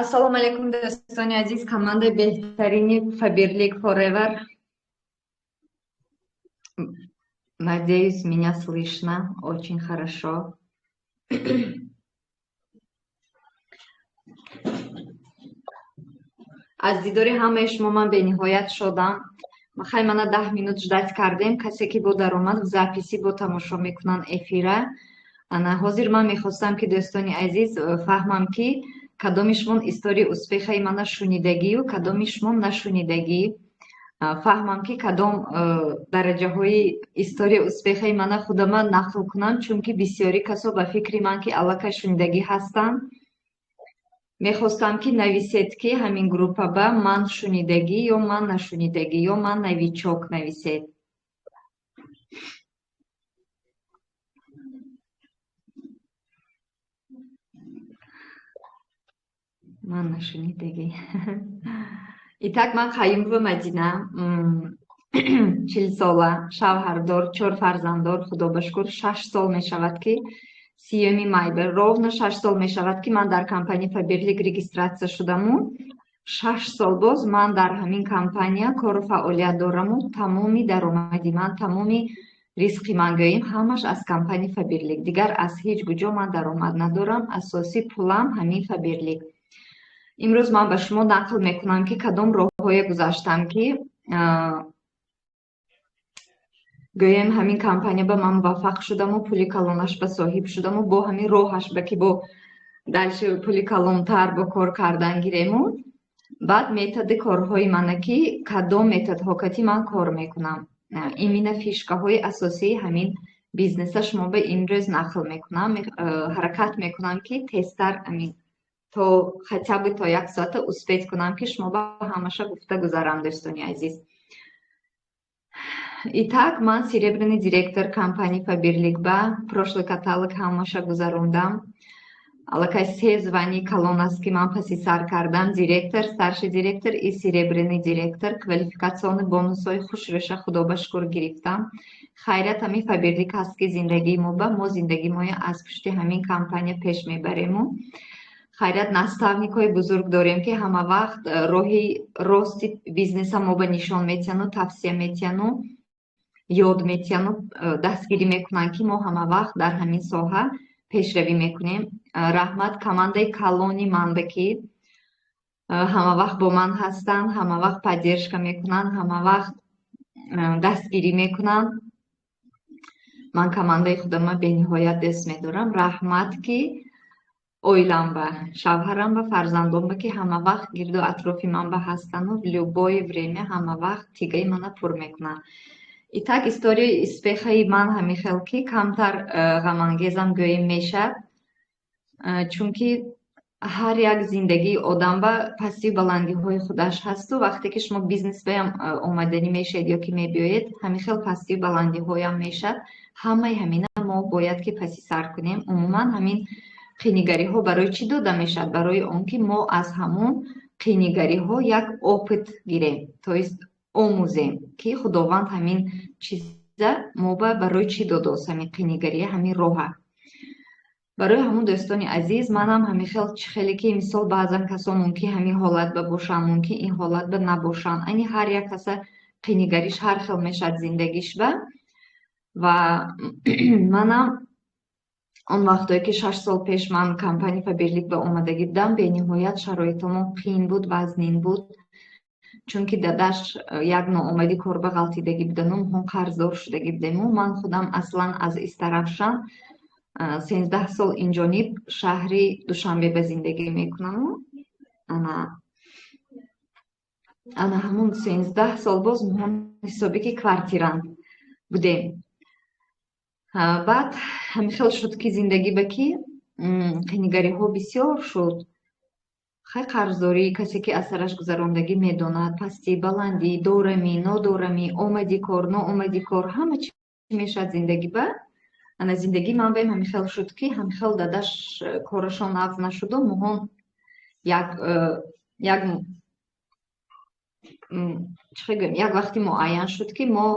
Ассалому алайкум, дӯстони азиз, командаи беҳтарини Faberlic Forever. Надеюсь, меня слышно очень хорошо. Аз дидори ҳамаи шумо ман бениҳоят шодам. Хай, мана 10 минут ждать кардем, касе ки бо даромад, в записи бо тамошо мекунанд эфира. Ана ҳозир ман мехостам, ки, дӯстони азиз, фаҳмам, ки кадоми шумо историяи успеха и мана шунидагию кадоми шумо нашунидагӣ. Фаҳмам, ки кадом дараҷаҳои историяи успеха и мана худама нақл кунам, чунки бисёри касо ба фикри ман, ки аллакай шунидагӣ ҳастанд. Мехостам, ки нависед, ки ҳамин группа ба ман шунидагӣ ё ман нашунидагӣ, ё ман новичок, нависед. Ман нашунидагӣ. Итак, ман Қаюмова Мадина, 40сола, шавҳардор, чор фарзанддор, худо ба шукр. 6 сол мешавад, ки 30-юми май ровно 6 сол мешавад, ки ман дар компания Фаберлик регистрация шудаму 6 сол боз ман дар ҳамин компания кору фаъолият дораму тамоми даромади ман, тамоми ризқи ман, гӯем, ҳамаш аз компания Фаберлик. Дигар аз ҳеҷ куҷо ман даромад надорам, асосии пулам ҳамин Фаберлик. Имрӯз ман ба шумо нақл мекунам, ки кадом роҳҳое гузаштам, ки, гӯем, ҳамин компания ба ман муваффақ шудаму пули калонаш ба соҳиб шудаму бо ҳамин роҳаш ба ки бо дальше пули калонтар бо кор кардан гирему баъд методи корҳои мана, ки кадом методҳо кати ман кор мекунам, именно фишка ҳои асосии ҳамин бизнеса шумо ба имрӯз нақл мекунам. Ҳаракат мекунам, ки тезтар амин то хотя бы то як соата успеть кунам, ки шумо ба ҳамаша гуфта гузарам, дӯстони азиз. Итак, ман серебряный директор компании Фаберлик, ба прошлый каталог ҳамаша гузарондам. Аллакай се звание калон аст, ки ман паси сар кардам: директор, старший директор и серебряный директор. Квалификационный бонусҳои хушрӯша, худо ба шукр, гирифтам. Хайрият, ҳамин Фаберлик ҳаст, ки зиндагии мо ба мо зиндагии аз пушти ҳамин компания пеш мебарему. Хайрият, наставник ҳои бузург дорем, ки ҳама вақт роҳи рости бизнеса мо ба нишон метиҳану тавсия метиҳану ёд метиҳану дастгирӣ мекунанд, ки мо ҳама вақт дар ҳамин соҳа пешравӣ мекунем. Раҳмат командаи калони манба, ки ҳама вақт бо ман ҳастанд, ҳама вақт поддержка мекунанд, ҳама вақт дастгирӣ мекунанд. Ман командаи худама бениҳоят дӯст медорам. Раҳмат, ки оилам ба, шавҳарам ба, фарзандом ба, ки ҳама вақт гирду атрофи ман ба ҳастану в любое время ҳама вақт тигаи мана пур мекунанд. Итак, историяи успеха и ман ҳамин хел, ки камтар ғамангезам, гӯем, мешавад, чунки ҳар як зиндагии одам ба пастию баландиҳои худаш ҳасту вақте ки шумо бизнес баям омаданӣ мешавед ё ки мебиёед, ҳамин хел пастию баландиҳоям мешавад. Ҳамаи ҳамина мо бояд ки паси сар кунем. Умуман, ҳамин қийнигариҳо барои чӣ дода мешавад? Барои он ки мо аз ҳамон қийнигариҳо як опыт гирем, то есть омӯзем, ки Худованд ҳамин чиза мо ба барои чӣ додааст, ҳамин қийнигария, ҳамин роҳа. Барои ҳамон, дӯстони азиз, манам ҳамин хел, чӣ хеле ки мисол баъзан касон мумкин ҳамин ҳолат ба бошанд, мумкин ин ҳолат ба набошанд. Айни ҳар як каса қийнигариш ҳар хел мешавад зиндагиш ба. Ва манам он вақтое ки 6 сол пеш ман компания Фаберлик ба омадагӣ будам, бениҳоят шароитамон қиин буд, вазнин буд, чунки дадаш як ноомадӣ кор ба ғалтидагӣ будану моҳон қарздор шудагӣ будему. Ман худам аслан аз Истаравшан, 13 сол инҷониб шаҳри Душанбе ба зиндагӣ мекунаму ана ҳамун 13 сол боз моҳон ҳисобе ки квартирант будем. Баъд ҳамин хел шуд, ки зиндагӣ ба ки қийнигариҳо бисёр шуд. Хай, қарздорӣ, касе ки аз сараш гузарондагӣ медонад, пастӣ, баландӣ, дорамӣ, нодорамӣ, омади кор, ноомади кор, ҳама чӣ мешавад зиндагӣ ба. Ана зиндагии ман баем ҳамин хел шуд, ки ҳамин хел дадаш корашон нағз нашуду моҳон як чӣ гӯем, як вақти муайян шуд, ки мо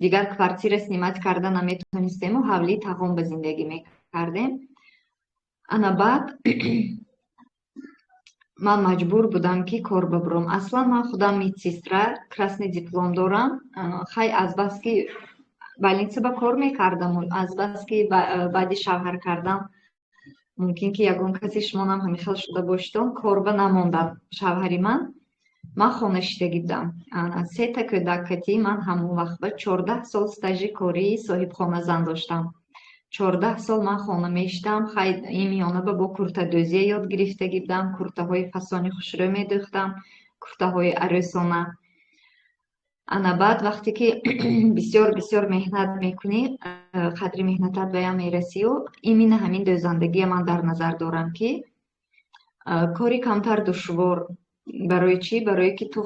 дигар квартира снимать карда наметонистему ҳавлии тағом ба зиндагӣ мекардем. Ана баъд Ман маҷбур будам, ки кор бибурам. Аслан ман худам медсестра, красный диплом дорам. Хай, азбаски больница ба кор мекардам, азбаски баъди шавҳар кардам, мумкин ки ягон каси шумонам ҳамин хел шуда бошедон, корба намондам шавҳари ман, ман хонашидагӣ будам. Сета кӯдак катӣ ман ҳамон вақт ба 14 сол стажи кории соҳибхоназан доштам. 14 сол ман хона мешидам. Хай, ин миёна ба бо куртадӯзия ёд гирифтагӣ будам, куртаҳои фасони хушрӯ медӯхтам, куртаҳои арӯсона. Ана баъд вақте ки бисёр бисёр меҳнат мекунӣ, қадри меҳнатат баям мерасию именно ҳамин дӯзандагия ман дар назар дорам, ки кори камтар душвор. Барои чӣ? Барое ки ту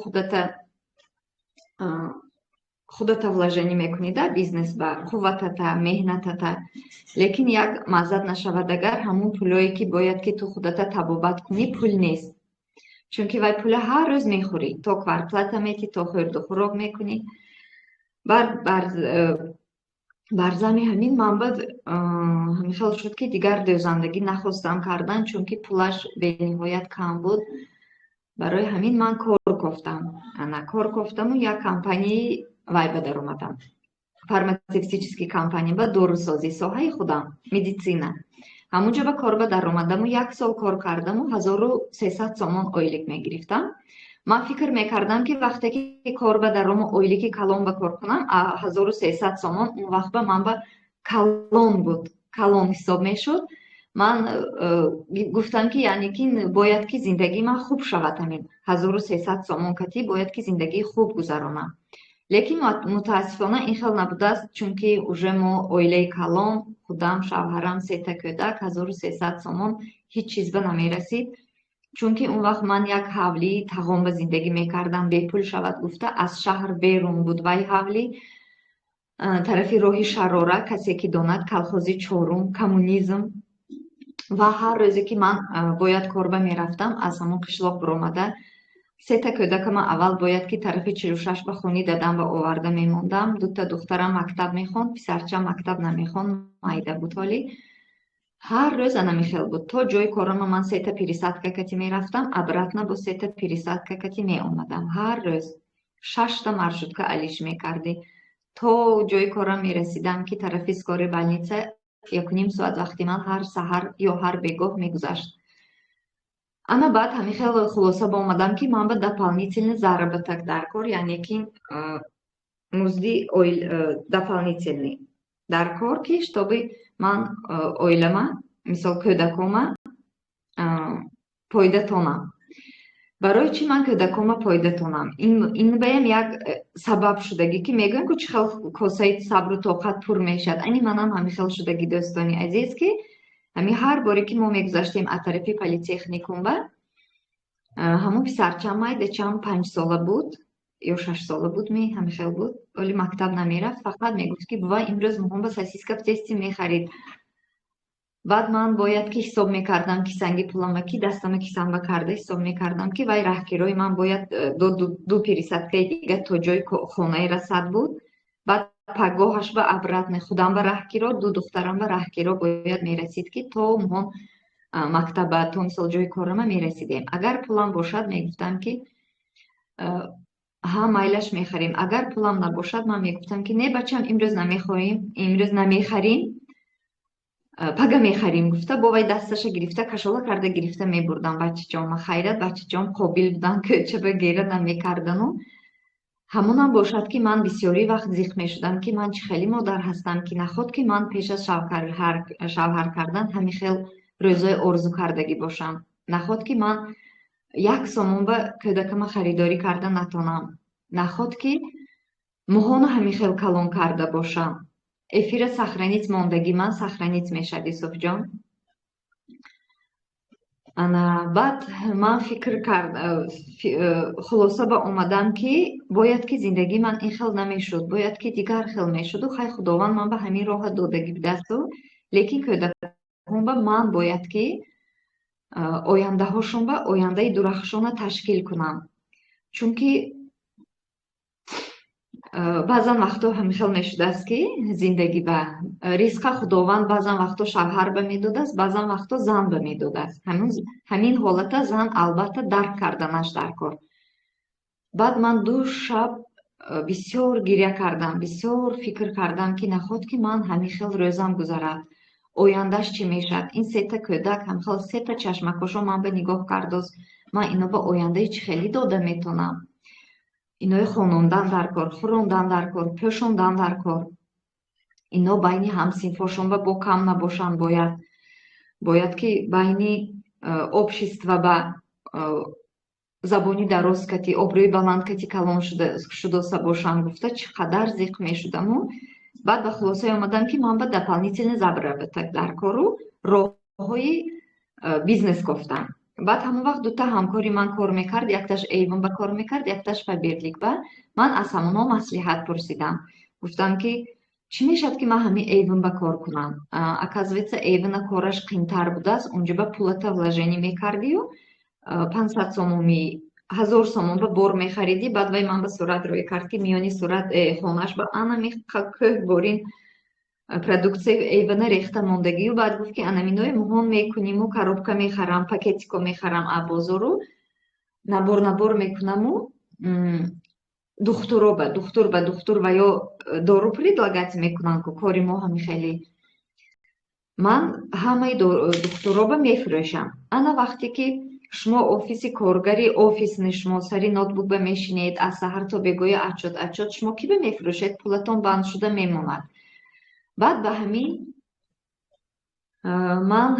худата вложение мекунӣ да бизнес ба қувватата, меҳнатата, лекин як маззат нашавад, агар ҳамун пулое, ки бояд ки ту худата табобат кунӣ, пул нест, чунки вай пула ҳар рӯз мехӯрӣ, то квартплата метӣ, то хӯрду хӯрок мекунӣ. Бар зами ҳамин ман бад ҳамин хел шуд, ки дигар дӯзандагӣ нахостам кардан, чунки пулаш бениҳоят кам буд. Барои ҳамин ман кор кофтам. Ана кор кофтаму як компанияи вай ба даромадам, фармацевтический компания, ба дорусозӣ, соҳаи худам медицина. Ҳамунҷо ба кор ба даромадаму як сол кор кардаму 1300 сомон ойлик мегирифтам. Ман фикр мекардам, ки вақте ки кор ба дарому ойлики калон ба кор кунам, 1300 сомон он вақт ба ман ба калон буд, калон ҳисоб мешуд. Ман гуфтам, ки яъне ки бояд ки зиндагии ман хуб шавад, ҳамин 1300 сомон катӣ бояд ки зиндагии хуб гузаронам. Лекин мутаассифона ин хел набудааст, чунки уже мо оилаи калон, худам, шавҳарам, сета кӯдак, 1300 сомон ҳеҷ чиз ба намерасид, чунки он вақт ман як ҳавлии тағом ба зиндагӣ мекардам, бепул шавад гуфта, аз шаҳр берун буд вай ҳавлӣ, тарафи роҳи Шарора, касе ки донад, колхози чорум, Коммунизм. Ва ҳар рӯзе ки ман бояд корба мерафтам, аз ҳамон қишлоқ биромада, сета кӯдакама аввал бояд ки тарафи 46 ба хони дадам ба оварда мемондам. Дута духтарам мактаб мехонд, писарчам мактаб намехонд, майда буд ҳолӣ. Ҳар рӯз анамихел буд. То ҷои корама ман сета пересадка кати мерафтам, обратно бо сета пересадка кати меомадам. Ҳар рӯз шашта маршрутка алиш мекардӣ. То ҷои корам мерасидам, ки тарафи скорый больница, 1,5 соат вақти ман ҳар саҳар ё ҳар бегоҳ мегузашт. Ана баъд ҳамин хел хулоса ба омадам, ки ман ба дополнительный заработок дар кор, яъне ки музди дополнительный дар кор, ки чтобы ман оилама, мисол кӯдакома пойда тонам. Барои чӣ ман кӯдакома пойда тонам? Ин баям як сабаб шудагӣ, ки мегӯям, ку чӣ хел косаи сабру тоқат пур мешавад. Ани манам ҳамин хел шудагӣ, дӯстони азиз, ки ҳамин ҳар боре ки мо мегузаштем аз тарафи политехникум ба ҳамон писарчам майдачам, 5 сола буд ё 6 сола буд, ми ҳамин хел буд, оли мактаб намерафт, фақат мегуфт, ки бува, имрӯз моҳон ба сосиска в тесте мехарид. Баъд ман бояд ки ҳисоб мекардам кисанги пулама, ки дастама кисамба карда ҳисоб мекардам, ки вай раҳкирои ман бояд ду пересадкаи дига то ҷои хонаи расад буд. Баъд пагоҳаш ба обратно худам ба раҳкиро, ду духтарам ба раҳкиро бояд мерасид, ки то моҳон мактаба, то мисол ҷои корама мерасидем. Агар пулам бошад, мегуфтам, ки ҳа, майлаш, мехарем. Агар пулам набошад, ман мегуфтам, ки не, бачам, имрӯз намехоҳем, имрӯз намехарем, пага мехарем гуфта, бо вай дасташа гирифта, кашола карда гирифта мебурдам бачаҷонма. Хайрат, бачаҷон қобил будан, кӯчаба гера намекардану. Ҳамонам бошад, ки ман бисёрӣ вақт зиқ мешудам, ки ман чӣ хеле модар ҳастам, ки наход ки ман пеш аз шавҳар кардан ҳамин хел рӯзои орзу кардагӣ бошам, наход ки ман 1 сомон ба кӯдакама харидорӣ карда натонам, наход ки моҳоно ҳамин хел калон карда бошам. Эфира сохранить мондагӣ ман сохранить мешавад, Юсуфҷон. Ана баъд ман фикр кард, хулоса ба омадам, ки бояд ки зиндагии ман ин хел намешуд, бояд ки дигар хел мешуду. Хай, Худованд ман ба ҳамин роҳа додагӣ будасту, лекин кӯдакон ба ман бояд ки ояндаҳошон ба ояндаи дурахшона ташкил кунам, чунки Баъзан вақтҳо ҳамин хел мешудааст, ки зиндагӣ ба ризқа Худованд баъзан вақтҳо шавҳар ба медодааст, баъзан вақтҳо зан ба медодааст. Ҳамин ҳолата зан албатта дарк карданаш дар кор. Баъд ман 2 шаб бисёр гиря кардам, бисёр фикр кардам, ки наход ки ман ҳамин хел рӯзам гузарад, ояндаш чӣ мешавад? Ин сета кӯдак ҳамхел сета чашмакошо ман ба нигоҳ кардост, ман ино ба ояндаи чӣ хеле дода метонам? Инои хонондан дар кор, хӯрондан дар кор, пӯшондан дар кор, ино байни ҳамсинфошон ба бо кам набошанд, бояд ки байни общество ба забони дароз кати, обрӯи баланд кати калон шудоса бошанд гуфта, чӣ қадар зиқ мешудаму баъд ба хулосае омадам, ки ман ба дополнительный заработок дар кору роҳҳои бизнес кофтам. Баъд ҳамон вақт дута ҳамкори ман кор мекард, якташ Эйвон ба кор мекард, якташ Фаберлик ба. Ман аз ҳамонҳо маслиҳат пурсидам, гуфтам, ки чӣ мешавад, ки ман ҳамин Эйвон ба кор кунам? Оказывается, Эйвона кораш қинтар будааст. Унҷо ба пулата вложение мекардию 500 сомоми, 1000 сомон ба бор мехаридӣ. Баъд вай ман ба сурат рӯй кард, ки миёни сурат хонаш ба анами кӯҳ борин продукцияи Эйвона рехта мондагию. Баъд гуфт, ки анаминои муҳон мекуниму коробка мехарам, пакетико мехарам а бозору набор набор мекунаму духтуро ба духтур ба духтур ва ё дору предлагать мекунам ку кори мо ҳами хеле ман ҳамаи духтуро ба мефурӯшам. Ана вақте ки шумо офиси коргари офисни, шумо сари ноутбук ба мешинед аз саҳар то бегоҳи, отчёт, отчёт, шумо ки ба мефурӯшед? Пулатон банд шуда мемонад. Баъд ба ҳамин ман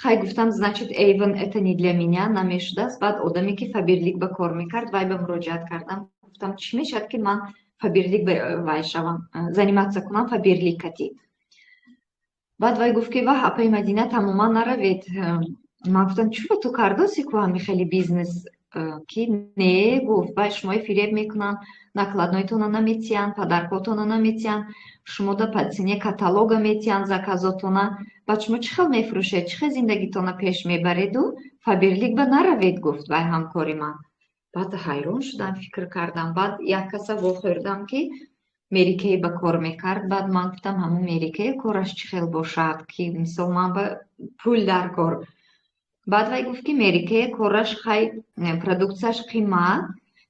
хай гуфтам, значит, Эйвон это не для меня намешудааст. Баъд одаме, ки Фаберлик ба кор мекард, вай ба муроҷиат кардам, гуфтам, чӣ мешавад, ки ман Фаберлик вай шавам, заниматься кунам Фаберлик кати? Баъд вай гуфт, ки ваҳ, апаи Мадина, тамоман наравед. Ман гуфтам, чӯ, ту кардоси ку ҳами хеле бизнес? Ки не, гуфт, вай шумои фиреб мекунанд, накладнойтона наметиҳанд, подаркотона наметиҳанд, шумо да по цене каталога метиҳанд заказотона. Баъд шумо чӣ хел мефурӯшед, чӣ хел зиндагитона пеш мебареду? Фаберлик ба наравед, гуфт вай ҳамкори ман. Баъд ҳайрон шудам, фикр кардам. Баъд як каса вохӯрдам, ки Мэри Кей ба кор мекард. Баъд ман гуфтам, ҳамун Мэри Кей кораш чӣ хел бошад, ки мисол ман ба пул дар кор? Баъд вай гуфт, ки Мэри Кей кораш хай продукцияш қимат,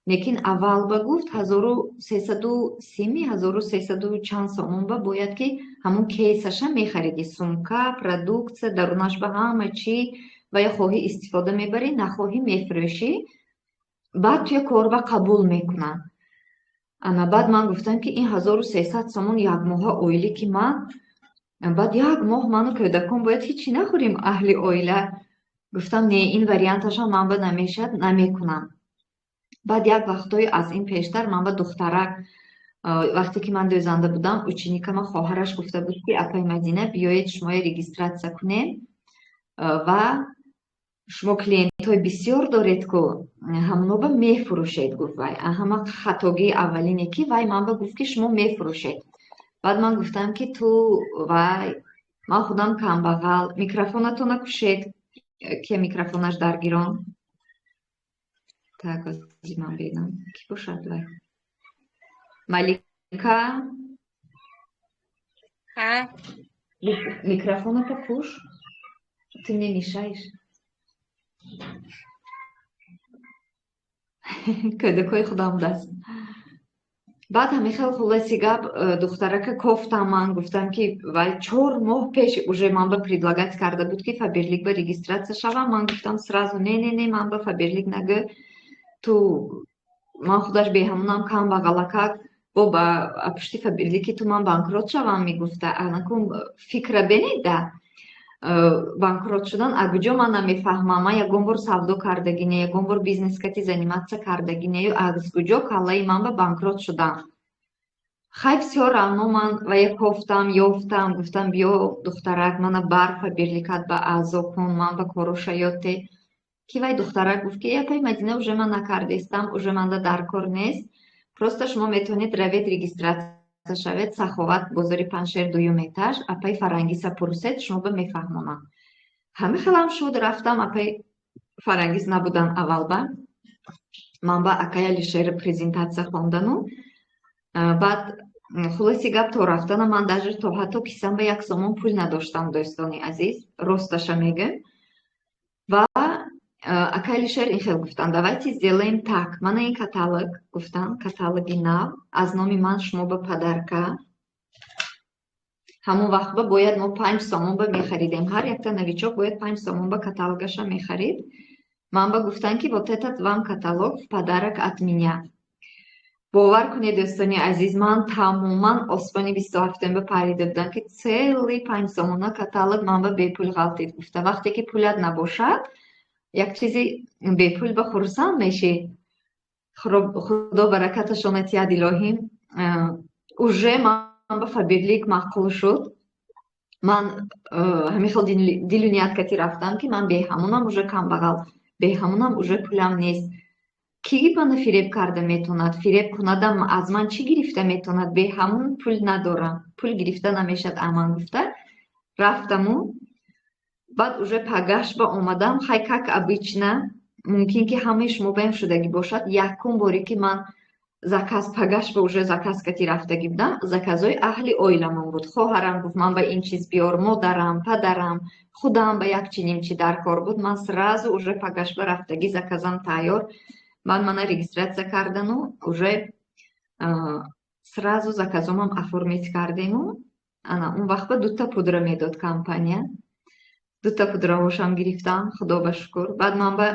лекин аввал ба гуфт 1330-ми, 1300 чанд сомон ба бояд ки ҳамун кейсаша мехариди, сумка, продукция дарунаш ба ҳама чӣ ва ё хоҳӣ истифода мебарӣ, нахоҳӣ мефурӯшӣ, баъд туя корба қабул мекунанд. Ана баъд ман гуфтам, ки ин 1300 сомон якмоҳа оилӣ, ки ман баъд як моҳ ману кӯдакон бояд ҳичи нахӯрем, аҳли оила. Гуфтам, не, ин варианташам ман ба намешавад, намекунам. Баъд як вақтҳое аз ин пештар ман ба духтарак, вақте ки ман дӯзанда будам, ученикама хоҳараш гуфта буд, ки апаи Мадина, биёед, шумоя регистрация кунем ва шумо клиентҳои бисёр доред ку, ҳамоно мефурӯшед, гуфт вай. Ҳама хатогии аввалине, ки вай ман ба гуфт, ки шумо мефурӯшед. Баъд ман гуфтам, ки ту вай, ман худам камбағал. Микрофонатона кушед, ки микрофонаш даргирон. Так, ман бинам, ки бошад вай. Малика. Ҳа. Микрофоната куш, ты мне мешаешь. Кӯдакҳои худам даст. Баъд ҳамин хел, хулоси гап, духтарака кофтам. Ман гуфтам, ки вай 4 моҳ пеш уже ман ба предлагать карда буд, ки Фаберлик ба регистрация шавам. Ман гуфтам сразу: не, не, не, ман ба Фаберлик нагӯ ту, ман худаш беҳамонам камбағалакак, бо ба пушти Фаберлики ту ман банкрот шавам, мегуфта. Анакун фикра бенеда, банкрот шудан акуҷо, ман намефаҳмам. Ман ягон бор савдо кардагӣ не, ягон бор бизнес кати заниматься кардагӣ нею, аз куҷо каллаи ман ба банкрот шудам? Хай, всё равно ман вая кофтам, ёфтам, гуфтам, биё, духтарак, мана бар Фаберликат ба аъзо кун, ман ба короша ёте. Ки вай духтарак гуфт, ки апаи Мадина, уже ман накардестам, уже манда дар кор нест, просто шумо метавонед равед, регистрация шавед, Саховат, бозори Паншер, дуюм этаж, апаи Фарангиса пурсед, шумо ба мефаҳмонам. Ҳамин хелам шуд, рафтам, апаи Фарангиз набудан аввалба. Ман ба акай Алишер презентатсия хондану Баъд, хулоси гап, то рафтана ман даже то ҳатто кисам ба 1 сомон пул надоштам, дӯстони азиз, росташа мегӯм. Ва акай Алишер ин хел гуфтанд: «Давайте сделаем так, мана ин каталог», гуфтанд, «каталоги нав аз номи ман шумо ба подарка». Ҳамон вақт ба бояд мо 5 сомон ба мехаридем, ҳар якта новичок бояд 5 сомон ба каталогаша мехарид. Ман ба гуфтанд, ки вот этот вам каталог в подарок от меня. Бовар кунед, дӯстони азиз, ман тамоман осмони 27-ум ба парида будам, ки целый 5 сомона каталог ман ба бепул ғалтид гуфта. Вақте ки пулат набошад, як чизи бепул ба хурсанд мешӣ. Худо баракаташона тиҳад, илоҳим. Уже ман ба Фаберлик маъқул шуд. Ман ҳамин хел дилу ният кати рафтам, ки ман беҳамонам уже камбағал, беҳамонам уже пулам нест, кӣ мана фиреб карда метавонад, фиреб кунадам, аз ман чӣ гирифта метавонад? Беҳамон пул надорам, пул гирифта намешавад аман гуфта рафтаму. Баъд уже пагаш ба омадам. Хай, как обычно, мумкин ки ҳамаи шумо баем шудагӣ бошад. Якум боре ки ман заказ пагаш ба уже заказ кати рафтагӣ будам, заказҳои аҳли оиламон буд. Хоҳарам гуфт: «Ман ба ин чиз биёр», модарам, падарам, худам ба як чиним чи дар кор буд. Ман сразу уже пагаш ба рафтагӣ, заказам тайёр. Баъд мана регистрация кардану уже сразу заказомам оформить кардему. Ана он вақт ба дута пудра медод компания, дута пудраҳошам гирифтам, худо ба шукр. Баъд ман ба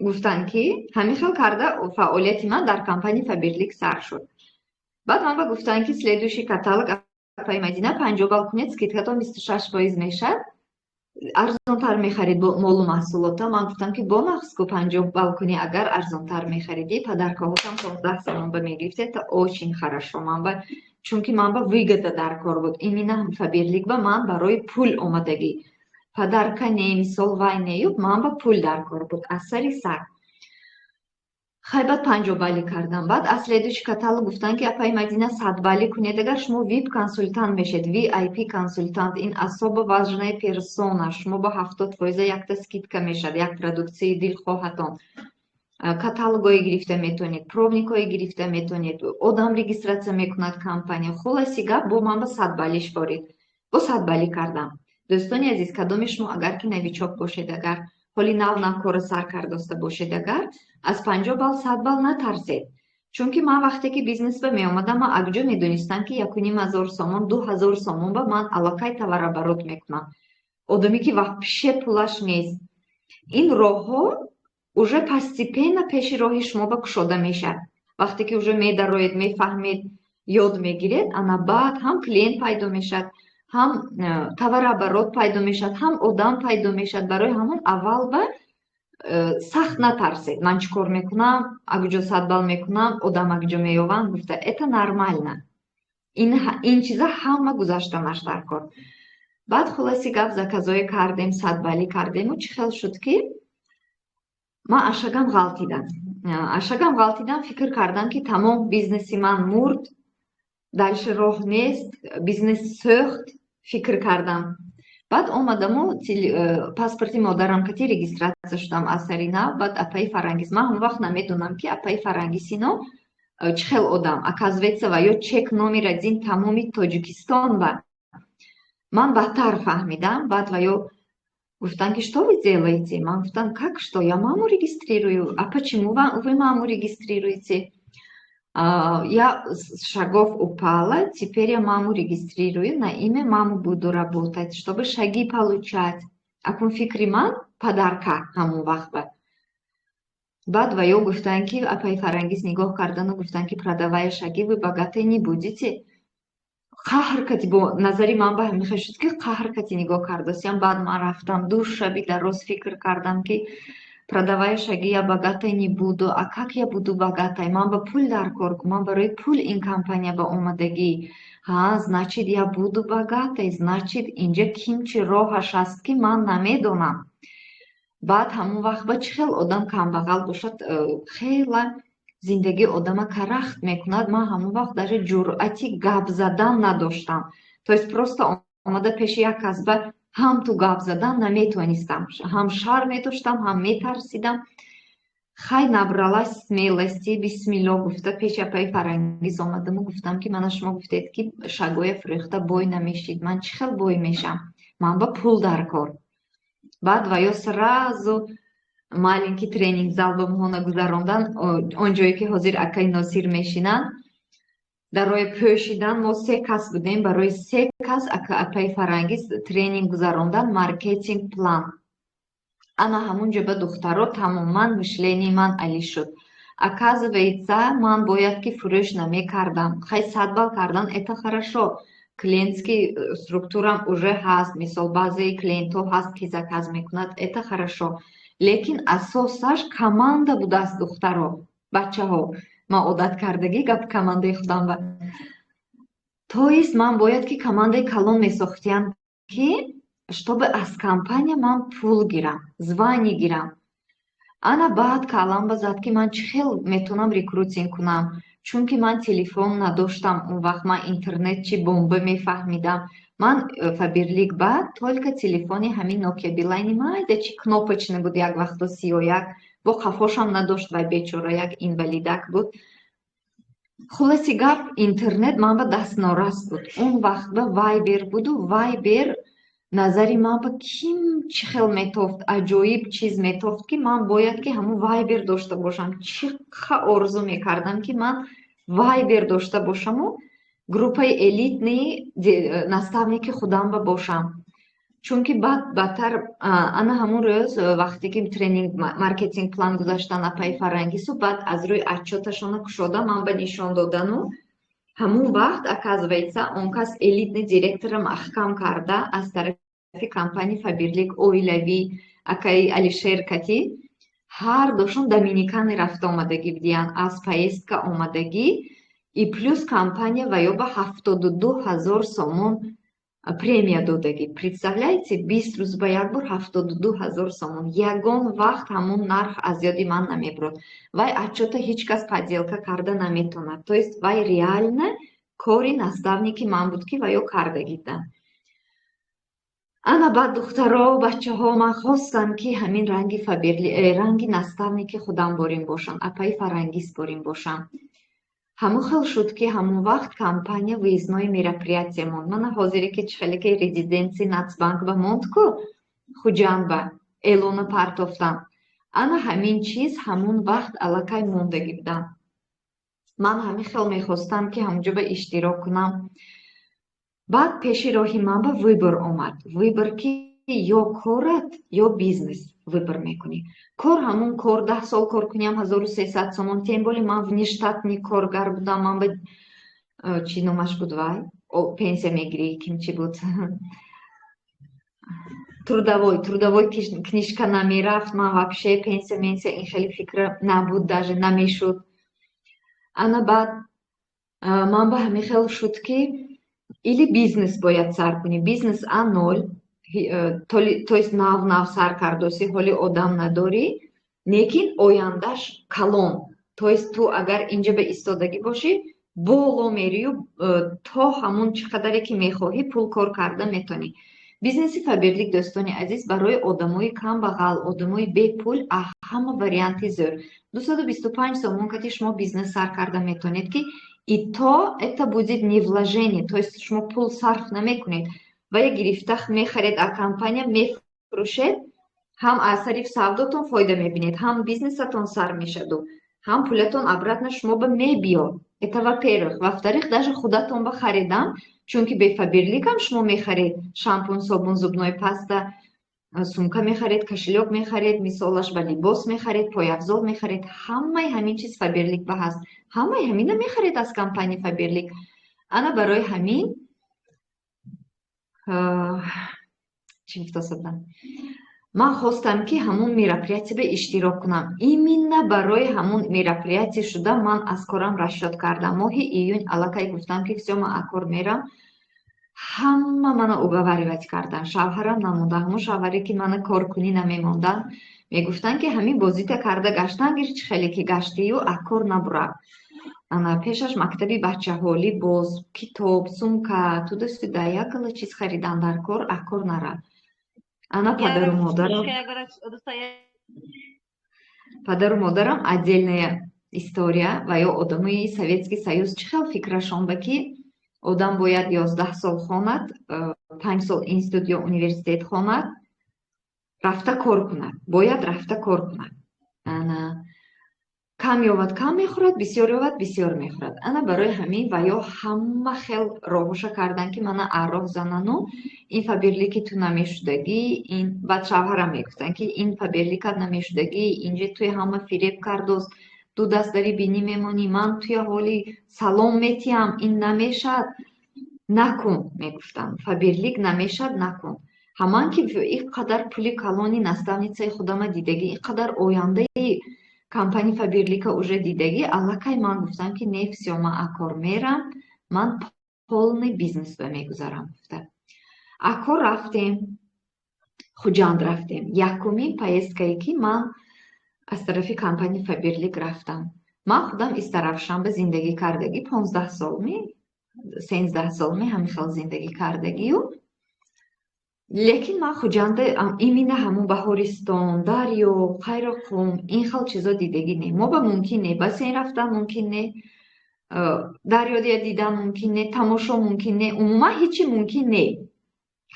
гуфтанд, ки ҳамин хел карда фаъолияти ман дар компания Фаберлик сар шуд. Баъд ман ба гуфтанд, ки следующий каталог, апаи Мадина, 50 балл кунед, скидкатон 26% мешад, арзонтар мехарид молу маҳсулота. Ман гуфтам, ки бо нақску 50 балл кунӣ, агар арзонтар мехаридӣ, подаркаҳотам 15 сомон ба мегирифтӣ, это очень хорошо. Ман ба, чунки ман ба выгода дар кор буд, именно Фаберлик ба ман барои пул омадагӣ, подарка не, мисол, вай неюб, ман ба пул дар кор буд аз сари сар. Хай, баъд 50 баллӣ кардам. Баъд аз следующий каталог гуфтанд, ки апаи Мадина, 100 баллӣ кунед, агар шумо вип консультант мешед, VIP консультант, ин особо важная персона, шумо бо 70 фоиза якта скидка мешад, як продукцияи дилхоҳатон, каталогое гирифта метавонед, пробникое гирифта метавонед, одам регистрация мекунад компания. Хулоси гап, бо ман ба 100 баллиш борид, бо 100 баллӣ кардам. Дӯстони азиз, кадоми шумо агар ки новичок бошед, агар ҳоли нав нав корро сар кардоста бошед, агар аз 50 балл 100 балл натарсед. Чунки ман вақте ки бизнес ба меомадам, ман акҷо медонистам, ки 1500 сомон, 2000 сомон ба ман аллакай товарооборот мекунам. Одаме ки вообще пулаш нест, ин роҳҳо уже постепенно пеши роҳи шумо ба кушода мешавад. Вақте ки уже медароед, мефаҳмед, ёд мегиред, ана баъд ҳам клиент пайдо мешавад, ҳам товарооборот пайдо мешавад, ҳам одам пайдо мешавад. Барои ҳамон аввал ба сахт натарсед, ман чӣ кор мекунам, акҷо 100 балл мекунам, одам акҷо меёванд гуфта. Это нормально, ин чиза ҳама гузаштанаш дар кор. Баъд, хулоси гап, заказое кардем, 100 баллӣ кардему чӣ хел шуд, ки ман ашагам ғалтидам, ашагам ғалтидам. Фикр кардам, ки тамом, бизнеси ман мурд, дальше роҳ нест, бизнес сӯхт, фикр кардам. Баъд омадаму паспорти модарам кати регистрация шудам аз сари нав. Баъд апаи Фарангиз, ман ҳамон вақт намедонам, ки апаи Фарангиз ино чӣ хел одам, оказывается, ва ё чек номер один тамоми Тоҷикистон ба ман баъдтар фаҳмидам. Баъд ва ё гуфтанд, ки что вы делаете? Ман гуфтам: «Как что? Я маму регистрирую». «А почему вы маму регистрируете?» «Я с шагов упала, теперь я маму регистрирую, на имя маму буду работать, чтобы шаги получать». Акун фикри ман подарка ҳамон вақт ба. Баъд ва ё гуфтанд, ки апаи Фарангиз нигоҳ кардану гуфтанд, ки продавая шаги, вы богатой не будете. Қаҳр кати бо назари ман ба ҳамин шуд, ки қаҳр кати нигоҳ кардосиям. Баъд ман рафтам, ду шаби дароз фикр кардам, ки продавая шаги, я богатой не буду, а как я буду богатой? Ман ба пул дар кор, ман барои пул ин компания ба омадагӣ. Ҳа, значит, я буду богатой, значит, инҷа ким чи роҳаш аст, ки ман намедонам. Баъд ҳамон вақт ба чӣ хел одам камбағал бошад, хела зиндагии одама карахт мекунад. Ман ҳамон вақт даже ҷуръати гап задан надоштам, то есть просто омада пеши як кас ба ҳам ту гап задан наметавонистам, ҳам шарм медоштам, ҳам метарсидам. Хай, набралась смелости, бисмилло гуфта, пеши апаи Фарангиз омадаму гуфтам, ки мана, шумо гуфтед, ки шагоя фурӯхта бой намешид, ман чӣ хел бой мешам? Ман ба пул дар кор. Баъд ва ё сразу маленький тренинг зал ба моҳона гузарондан, он ҷое ки ҳозир акаи Носир мешинанд. Дар рои пӯшидан мо се кас будем, барои се кас апаи Фарангиз тренинг гузарондан, маркетинг план. Ана ҳамун ҷо ба, духтаро, тамоман мышление ман алӣ шуд. Оказывается, ман бояд ки фурӯш намекардам. Хай, 100 балл кардан — это хорошо, клиентский структурам уже ҳаст, мисол, баъзеи клиентҳо ҳаст, ки заказ мекунад, это хорошо, лекин асосаш команда будааст. Духтаро, бачаҳо, ман одат кардагӣ гап командаи худам ба, то есть ман бояд ки командаи калон месохтиям, ки чтобы аз компания ман пул гирам, звание гирам. Ана баъд калам ба зад, ки ман чӣ хел метавонам рекрутинг кунам, чунки ман телефон надоштам. Он вақт ман интернет чи бомба мефаҳмидам. Ман Фаберлик ба только телефони ҳамин Нокия Билайни майда чи кнопочный буд, як вақто 31 бо қафошам надошт, вай бечора як инвалидак буд. Хулоси гап, интернет ман ба дастнорас буд. Он вақт ба Вайбер буду Вайбер назари ман ба ким чӣ хел метофт, аҷоиб чиз метофт, ки ман бояд ки ҳамун Вайбер дошта бошам. Чӣ ха орзу мекардам, ки ман Вайбер дошта бошаму группаи элитный наставники худам ба бошам, чунки баъд баъдтар ана ҳамун рӯз, вақте ки тренинг маркетинг план гузаштан апаи Фарангису, баъд аз рӯи отчёташона кушода ман ба нишон додану, ҳамун вақт, оказывается, он кас элитный директорам маҳкам карда аз тарафи компания Фаберлик, оилавӣ, акаи Алишер кати ҳар дошон Доминиканы рафта омадагӣ будиянд, аз поездка омадагӣ. И плюс компания ва ё ба 72 000 сомон премия додагӣ. Представляете, 20 рӯз ба як бор 72 000 сомон. Ягон вақт ҳамун нарх аз ёди ман намебурад. Вай отчёта ҳеҷ кас подделка карда наметавонад, то есть вай реально кори наставники ман буд, ки ваё кардагида. Ана баъд, духтаро, бачаҳо, ман хостам, ки ҳамин ранги Фаберли, ранги наставники худам борин бошам, апаи Фарангиз борин бошам. Ҳамон хел шуд, ки ҳамон вақт компания выездное мероприятие монд. Мана ҳозире ки чӣ хеле ки резиденсияи Нацбанк ба монд ку, Хуҷанд ба эълона партофтам, ана ҳамин чиз ҳамон вақт аллакай мондагӣ будам. Ман ҳамин хел мехостам, ки ҳамонҷо ба иштирок кунам. Баъд пеши роҳи ман ба выбор омад, выбор, ки ё корат, ё бизнес выбор мекунӣ. Кор ҳамун кор, 10 сол кор куниам, 1300 сомон. Тем более ман внештатный коргар будам, ман ба чӣ номаш буд, вай пенсия мегирӣ, ким чӣ буд, трудовой книжка намерафт. Ман вообще пенсия менсия ин хеле фикра набуд, даже намешуд. Ана баъд ман ба ҳамин хел шуд, ки или бизнес бояд сар кунӣ, бизнес а ноль, то есть нав нав сар кардоси, ҳоли одам надорӣ, лекин ояндаш калон, то есть ту агар инҷа ба истодагӣ бошӣ, боло мерию, то ҳамун чӣ қадаре ки мехоҳӣ пул кор карда метавонӣ. Бизнеси Фаберлик, дӯстони азиз, барои одамои камбағал, одамои бепул ҳама варианти зӯр. 225 сомон кати шумо бизнес сар карда метавонед, ки и то это будет не вложение, то есть шумо пул сарф намекунед ва я гирифта мехаред а компания, мефурӯшед, ҳам аз тариф савдотон фоида мебинед, ҳам бизнесатон сар мешаду, ҳам пулатон обратно шумо ба мебиёд. Это во-первых. Во-вторых, даже худатон ба харидам, чунки бе Фаберликам шумо мехаред шампун, собун, зубной паста, сумка мехаред, кошелёк мехаред, мисолаш ба либос мехаред, пойафзол мехаред. Ҳамаи ҳамин чиз Фаберлик ба ҳаст, ҳамаи ҳамина мехаред аз компания Фаберлик. Ана барои ҳамин чӣ гуфтасадам, ман хостам, ки ҳамун мероприятие ба иштирок кунам. Именно барои ҳамун мероприятие шуда ман аз корам расчёт кардам. Моҳи июнь аллакай гуфтам, ки всё, ман аз кор мерам. Ҳама мана уговаривать кардан, шавҳарам намонда, ҳамун шавҳаре ки мана коркунӣ намемонданд, мегуфтанд, ки ҳамин бозита карда гаштан гир, чӣ хеле ки гаштию, аз кор набурав. Ана пешаш мактаби бачаҳо, либос, китоб, сумка, туда-сюда, як гала чиз харидан дар кор, аз кор нарав. Ана падару модарам. Падару модарам отдельная история. Ва ё одамои Советский Союз чӣ хел фикрашон ба, ки одам бояд 11 сол хонад, 5 сол институт ё университет хонад, рафта кор кунад, бояд рафта кор кунад. Ана кам ёвад, кам мехӯрад, бисёр ёвад, бисёр мехӯрад. Ана барои ҳамин ва ё ҳама хел роҳоша кардан, ки мана арроҳ занану ин Фаберлики ту намешудагӣ. Ин баъд шавҳарам мегуфтанд, ки ин Фаберликат намешудагӣ, инҷа туи ҳама фиреб кардост, ду даст дари бинӣ мемонӣ, ман туя ҳоли салом метиҳам, ин намешад, накун, мегуфтам, Фаберлик намешад, накун. Ҳаман ки ин қадар пули калони наставница и худама дидагӣ, ин қадар ояндаи компания Фаберлика уже дидагӣ, аллакай ман гуфтам, ки не, всё, ман акор мерам, ман полный бизнес ба мегузарам, гуфта. Акор рафтем, Хуҷанд рафтем. Якумин поездка е ки ман аз тарафи компания Фаберлик рафтам. Ман худам Истаравшанба зиндагӣ кардагӣ, 15 сол ми, 13 сол ми, ҳамин хел зиндагӣ кардагию. Лекин ман Хуҷанда, именно ҳамун Баҳористон, дарё, Қайроқум, ин хел чизо дидагӣ не. Мо ба мумкин не бассейн рафтан, мумкин не дарё дидан, мумкин не тамошо, мумкин не, умуман ҳечи мумкин не.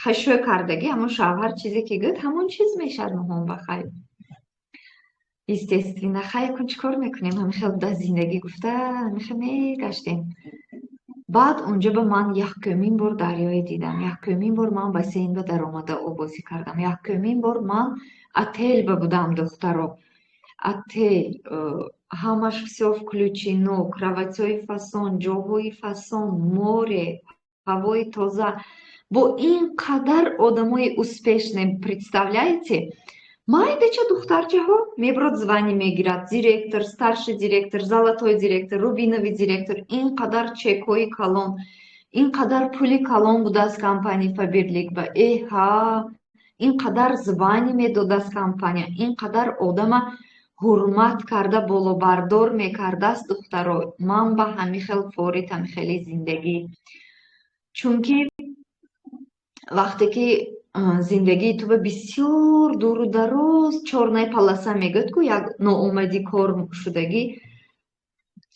Хашӯ кардагӣ, ҳамон шавҳар чизе ки гӯяд, ҳамон чиз мешавад. Моҳон ба хайр, естественно, хай, кун чӣ кор мекунем, ҳамин хел дар зиндагӣ гуфта, ҳамин хел мегаштем. Баъд унҷо ба ман якумин бор дарёе дидам, якумин бор ман бассейн ба даромада обозӣ кардам, якумин бор ман отель ба будам, духтаро. Отель, ҳамаш всё включено, кровать ҳои фасон, ҷоҳои фасон, море, ҳавои тоза, бо ин қадар одамои успешные, представляете? Майдача духтарчаҳо меброд, звание мегирад: директор, старший директор, золотой директор, рубиновый директор. Ин қадар чекҳои калон, ин қадар пули калон будааст компания Фаберлик ба. Эҳа, ин қадар звание медодааст компания, ин қадар одама ҳурмат карда болобардор мекардааст. Духтаро, ман ба ҳамин хел форид, ҳамин хели зиндагӣ. Чунки вақте ки зиндагии ту ба бисёр дуру дароз чёрная полоса мегӯяд ку, як ноомадӣ кор шудагӣ,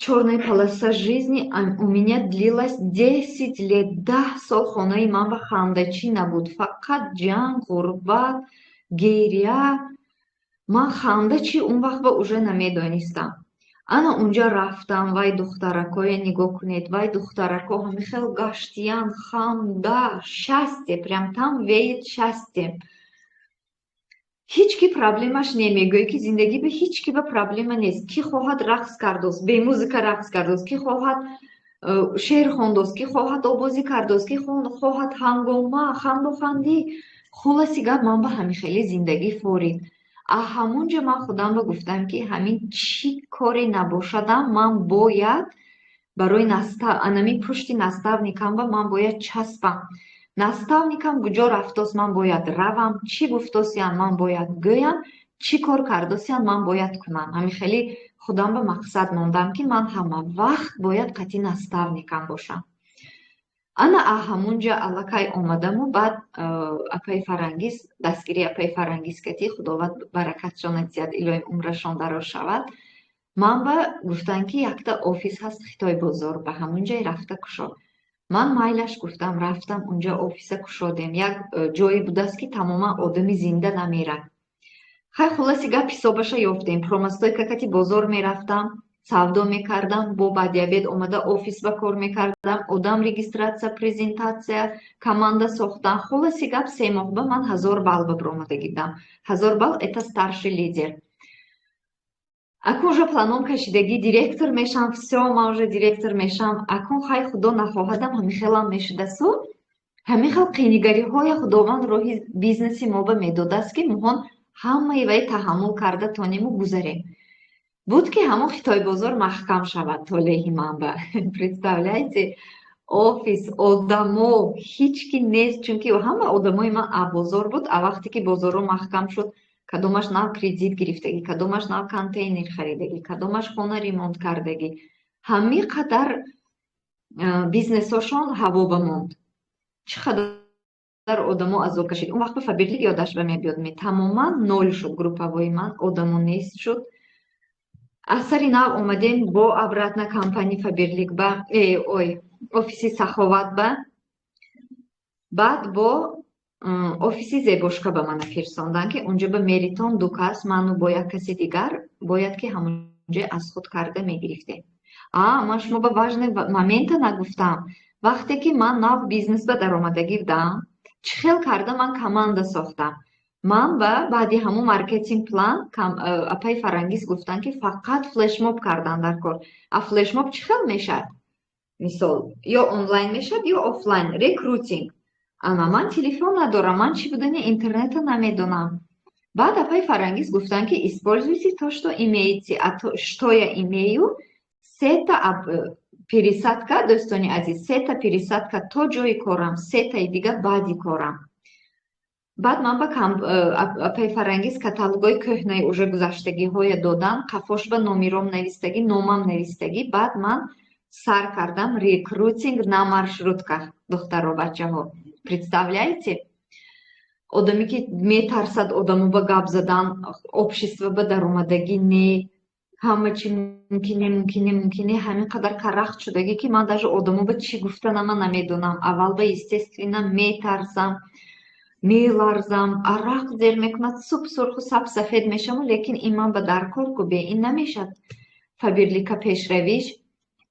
чёрная полоса жизни у меня длилась 10 лет. 10 сол хонаи ман ба хандачӣ набуд, фақат ҷанг, ғурбат, гиря. Ман ханда чӣ он вақт ба уже намедонистам. Ана унҷа рафтам, вай духтаракое нигоҳ кунед, вай духтарако ҳамин хел гаштиян, ханда, счастье, прям там веет счастье. Ҳеҷ ки проблемаш не, мегӯяд, ки зиндагӣ ба ҳеҷ ки ба проблема нест. Кӣ хоҳад, рақс кардост, бемузыка рақс кардост, кӣ хоҳад, шеър хондост, кӣ хоҳад, обозӣ кардост, кӣ хоҳад, ҳангома, ханду хандӣ. Хулоси гап, ман ба ҳамин хели зиндагӣ форид. А ҳамунҷо ман худам ба гуфтам, ки ҳамин чӣ коре набошадам, ман бояд барои анами пушти наставник ам ба ман бояд часпам. Наставник ам куҷо рафтост, ман бояд равам, чӣ гуфтосиям, ман бояд гӯям, чӣ кор кардосиям, ман бояд кунам. Ҳамин хеле худам ба мақсад мондам, ки ман ҳама вақт бояд қатъи наставник ам бошам. Ана ҳамунҷа аллакай омадаму баъд апаи Фарангиз, дастгирии апаи Фарангиз кати, Худованд баракатшон диҳад, илоҳим умрашон дароз шавад, ман ба гуфтанд, ки якта офис ҳаст Хитой бозор, ба ҳамунҷае рафта кушод. Ман майлаш гуфтам, рафтам, унҷа офиса кушодем. Як ҷое будааст, ки тамоман одами зинда намерад. Хай, хулоси гап, ҳисобаша ёфтем. Промостройка кати бозор мерафтам, савдо мекардам, бо баъди обед омада офис ба кор мекардам, одам регистрация, презентация, команда сохтан. Хулоси гап, 3 моҳ ба ман 1000 балл ба баромада гирдам. 1000 балл — это старший лидер. Акун уже планом кашидагӣ, директор мешам, всё, ман уже директор мешам. Акун хай, Худо нахоҳадам, ҳамин хелам мешудасу, ҳамин хел қийнигариҳоя Худованд роҳи бизнеси мо ба медодааст, ки моҳон ҳамаи вай таҳаммул карда тонему гузарем. Буд, ки ҳамон Хитойбозор маҳкам шавад толеҳи ман ба. Представляете, офис, одамо ҳеҷ ки нест, чунки ҳама одамои ман бозор буд. А вақте ки бозорро маҳкам шуд, кадомаш нав кредит гирифтагӣ, кадомаш нав контейнер харидагӣ, кадомаш хона ремонт кардагӣ, ҳамин қадар бизнесҳошон ҳаво ба монд. Чӣ қадар одамо азоб кашид он вақт. Ба Фаберлик ёдаш ба мебиёд, тамоман ноль шуд групповой и ман, одамо нест шуд. Аз сари нав омадем бо обратно компания Фаберлик ба ой, офиси Саховат ба, баъд бо офиси Зебошка ба мана фирсонданд, ки унҷо ба меритон ду кас, ману бо як каси дигар, бояд ки ҳамонҷо аз худ карда мегирифтем. А ман шумо ба важный момента нагуфтам. Вақте ки ман нав бизнес ба даромадагӣ будам, чӣ хел карда ман команда сохтам? Ман ба баъди ҳамун маркетинг план апаи Фарангиз гуфтанд, ки фақат флешмоб кардан дар кор. А флешмоб чӣ хел мешавад? Мисол, ё онлайн мешавад, ё офлайн рекрутинг. Ама ман телефон надорам, ман чӣ будани интернета намедонам. Баъд апаи Фарангиз гуфтанд, ки используйте то, что имеете. А то, что я имею? Сета пересадка, дӯстони азиз, сета пересадка то ҷои корам, сетаи дига баъди корам. Баъд ман ба апаи Фарангиз каталогои кӯҳнаи уже гузаштагиҳоя додан, қафош ба номером навистагӣ, номам навистагӣ. Баъд ман сар кардам рекрутинг на маршрутках. Духтаро, бачаҳо, представляете, одаме ки метарсад одамо ба гап задан, общество ба даромадагӣ, не, ҳама чи мумкине, мумкине, мумкине, ҳамин қадар карахт шудагӣ, ки ман даже одамо ба чӣ гуфтанама намедонам. Аввал ба, естественно, метарсам, меларзам, арақ зер мекунад, суб сурху саб сафед мешавам. Лекин ин ман ба даркор ку, бе ин намешад Фаберлика пешравиш.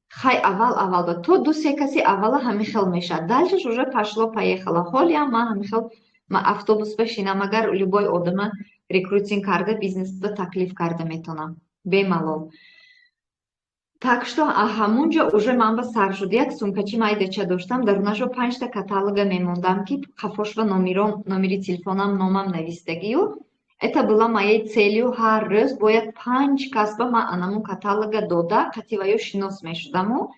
Хай, аввал аввал ба то ду се каси аввала ҳамин хел мешавад, дальше уже пошло поехало. Ҳолиам ман ҳамин хел, ман автобус башинам, агар любой одама рекрутинг карда, бизнесба таклиф карда метавонам бемалол. Так что ҳамунҷо уже ман ба сар шуд. Як сумкачи майдача доштам, дарунашо панҷта каталога мемондам, ки қафошва номером, номери телефонам, номам навистагию. Это была моей целью: ҳар рӯз бояд панҷ касба ман анамун каталога дода, қативаё шинос мешудаму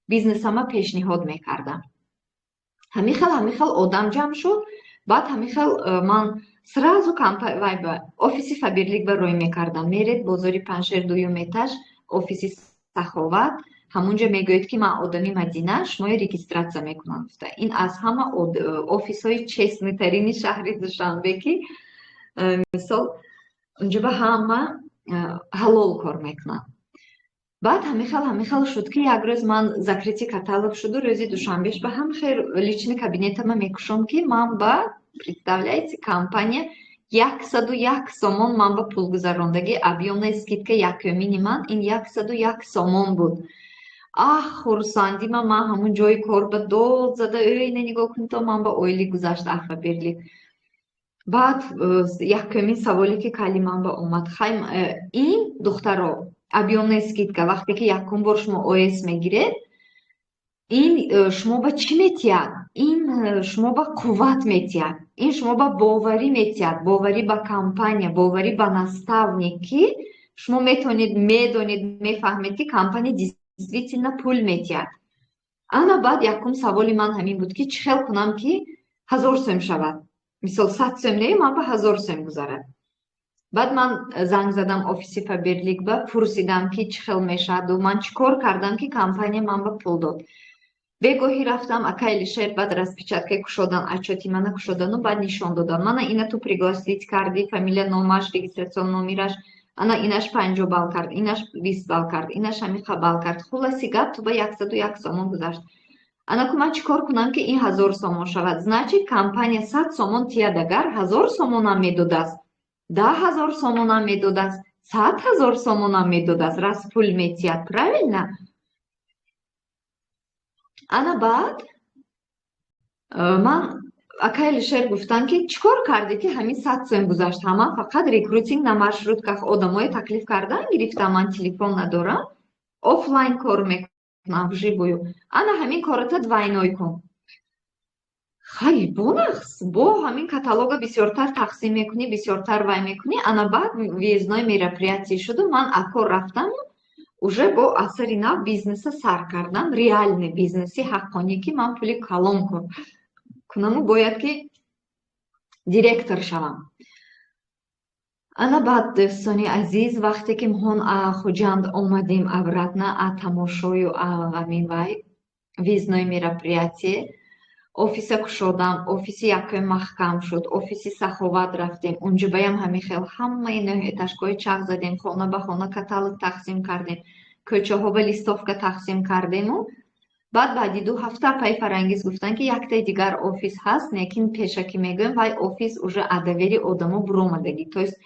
бизнесама пешниҳод мекардам. Ҳамин хел, ҳамин хел одам ҷамъ шуд. Баъд ҳамин хел ман сразу офиси Фаберлик ба рӯй мекардам. Меред бозори Паншер, дуюм этаж, офиси Саховат, ҳамунҷо мегӯед, ки ман одами Мадина, шуморо регистрация мекунам, гуфта. Ин аз ҳама офисҳои честный тарини шаҳри Душанбе, ки мисол, унҷо ба ҳама ҳалол кор мекунанд. Баъд ҳамин хел, ҳамин хел шуд, ки як рӯз ман закрытие каталог шуду, рӯзи душанбеш ба ҳам хел личный кабинетама мекушом, ки ман ба, представляете, компания 101 сомон ман ба пул гузарондагӣ. Объемная скидка якумини ман ин 101 сомон буд. Ах, хурсандима! Ман ҳамун ҷои кор ба дод зада: «Эй, не, нигоҳ кун, то ман ба ойлик гузашт Фаберлик». Баъд якумин саволе ки кали ман ба омад, хай, ин духтаро, объемная скидка, вақте ки якум бор шумо ОС мегиред, ин шумо ба чӣ метиҳад? Ин шумо ба қувват метиҳад, ин шумо ба боварӣ метиҳад, боварӣ ба компания, боварӣ ба наставник, ки шумо метавонед, медонед, мефаҳмед, ки компания действительно пул метиҳад. Ана баъд якум саволи ман ҳамин буд, ки чӣ хел кунам, ки 1000 сӯм шавад? Мисол, 100 сӯм не, ман ба 1000 сӯм гузарад. Баъд ман занг задам офиси Фаберлик ба, пурсидам, ки чӣ хел мешаваду ман чӣ кор кардам, ки компания ман ба пул дод. Бегоҳӣ рафтам, акай Алишер баъд распечаткаи кушодан, отчёти мана кушодану баъд нишон додан: «Мана ина ту пригласить кардӣ, фамилия, номаш, регистрационный номераш, ана инаш 50 балл кард, инаш 20 балл кард, инаш ҳамиқа балл кард. Хулоси гап, ту ба 101 сомон гузашт. Анаку ман чӣ кор кунам, ки ин 1000 сомон шавад?» Значит, компания 100 сомон тияд, агар 1000 сомонам медодааст, 10 000 сомонам медодааст, 100 000 сомонам медодааст, раз пул метиҳад, правильно? Ана баъд ман акай Алишер гуфтанд, ки чӣ кор кардӣ, ки ҳамин 100 сом гузашт? Ҳама фақат рекрутинг на маршрутках одамое таклиф кардан гирифтам. Ман телефон надорам, офлайн кор мекунам, вживую. Ана ҳамин кората двойной кун. Хай, бонахс, бо ҳамин каталога бисёртар тақсим мекунӣ, бисёртар вай мекунӣ. Ана баъд выездное мероприятие шуду, ман акор рафтам, уже бо асари нав бизнеса сар кардам, реальный бизнеси ҳаққонӣ, ки ман пули калон кунаму бояд ки директор шавам. Ана баъд, дӯстони азиз, вақте ки моҳон Хуҷанд омадем обратно, а тамошою ҳамин вай выездное мероприятие. Офиса кушодам, офиси якум маҳкам шуд, офиси Саховат рафтем. Унҷо баям ҳамин хел ҳамаи нӯҳ этажкаҳои чақ задем, хона ба хона каталог тақсим кардем, кӯчаҳо ба листовка тақсим кардему баъд баъди 2 ҳафта апаи Фарангиз гуфтанд, ки яктаи дигар офис ҳаст, лекин пешакӣ мегӯем, вай офис уже а доверие одамо буромадагӣ, то есть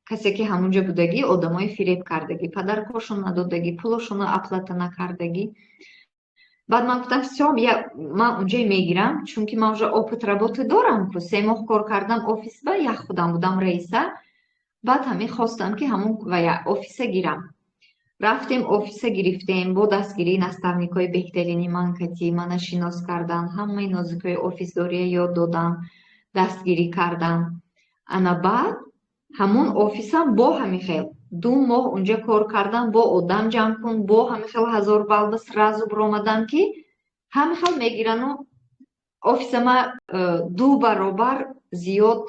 касе ки ҳамунҷо будагӣ, одамои фиреб кардагӣ, подаркошон надодагӣ, пулошонро оплата накардагӣ. Баъд ман гуфтам: «Всё, ман унҷое мегирам», чунки ман уже опыт работы дорам ку, 3 моҳ кор кардам офисба, як худам будам раиса. Баъд ҳамин хостам, ки ҳамун вая офиса гирам. Рафтем, офиса гирифтем бо дастгирии наставникҳои беҳтарини ман, кати мана шинос кардан, ҳамаи нозикҳои офисдория ёд додан, дастгирӣ кардан. Ана баъд ҳамон офисам бо ҳамин хел 2 моҳ унҷа кор кардам, бо одам ҷамъ кун, бо ҳамин хел 1000 балл ба сразу биромадам, ки ҳамин хел мегирану офисама ду баробар зиёд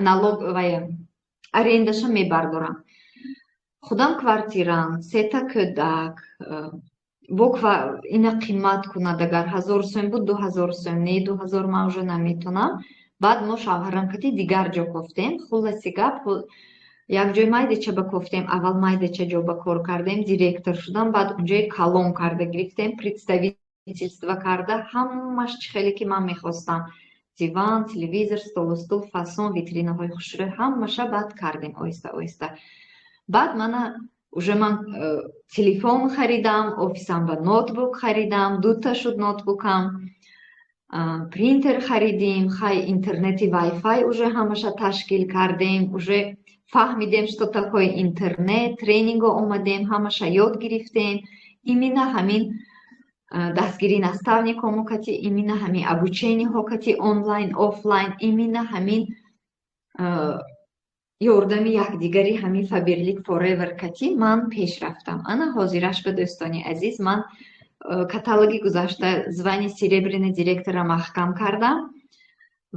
налог вая арендаша мебардорам. Худам квартирам, сета кӯдак, бо ина қимат кунад, агар 1000 сом буд, 2000 сом, не, 2000 ман уже наметонам. Баъд мо шавҳарам кати дигар ҷо кофтем. Хулоси гап, як ҷои майдача ба кофтем. Аввал майдача ҷо ба кор кардем, директор шудам, баъд унҷои калон карда гирифтем, представительство карда, ҳамаш чӣ хеле ки ман мехостам: диван, телевизор, столу стул, фасон, витринаҳои хушрӯй, ҳамаша баъд кардем оҳиста оҳиста. Баъд мана уже ман телефон харидам, офисам ба ноутбук харидам, дута шуд ноутбукам, принтер харидим, хай, интернети вайфай уже ҳамаша ташкил кардем, уже фаҳмидем, что такое интернет, тренинго омадем, ҳамаша ёд гирифтем. Именно ҳамин дастгирии наставникҳомо кати, именно ҳамин обучениҳо кати, онлайн, офлайн, именно ҳамин ёрдами якдигари ҳамин Фаберлик Forever кати ман пеш рафтам. Ана ҳозираш ба, дӯстони азиз, ман каталоги гузашта звание серебряный директора маҳкам кардам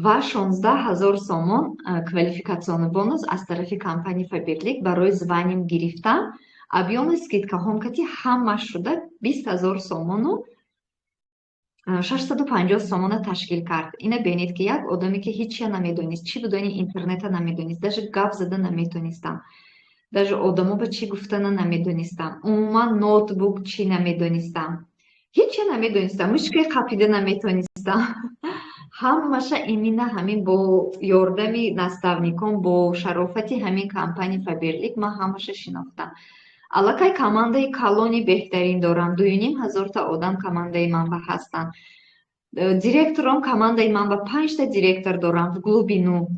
ва 16 000 сомон квалификационный бонус аз тарафи компания Фаберлик барои званием гирифтам. Объёми скидкаҳом кати ҳамаш шуда 20 000 сомону 650 сомона ташкил кард. Ина бинед, ки як одаме, ки ҳичя намедонист, чӣ будани интернета намедонист, даже гап зада наметонистам, даже одамо ба чӣ гуфтана намедонистам, умуман ноутбук чӣ намедонистам, ҳичя намедонистам, мушкаи қапида наметонистам, ҳамаша именно ҳамин бо ёрдами наставникон, бо шарофати ҳамин компания Фаберлик ман ҳамаша шинохтам. Аллакай командаи калони беҳтарин дорам, 2500-та одам командаи ман ба ҳастанд. Директором командаи ман ба панҷта директор дорам в глубину,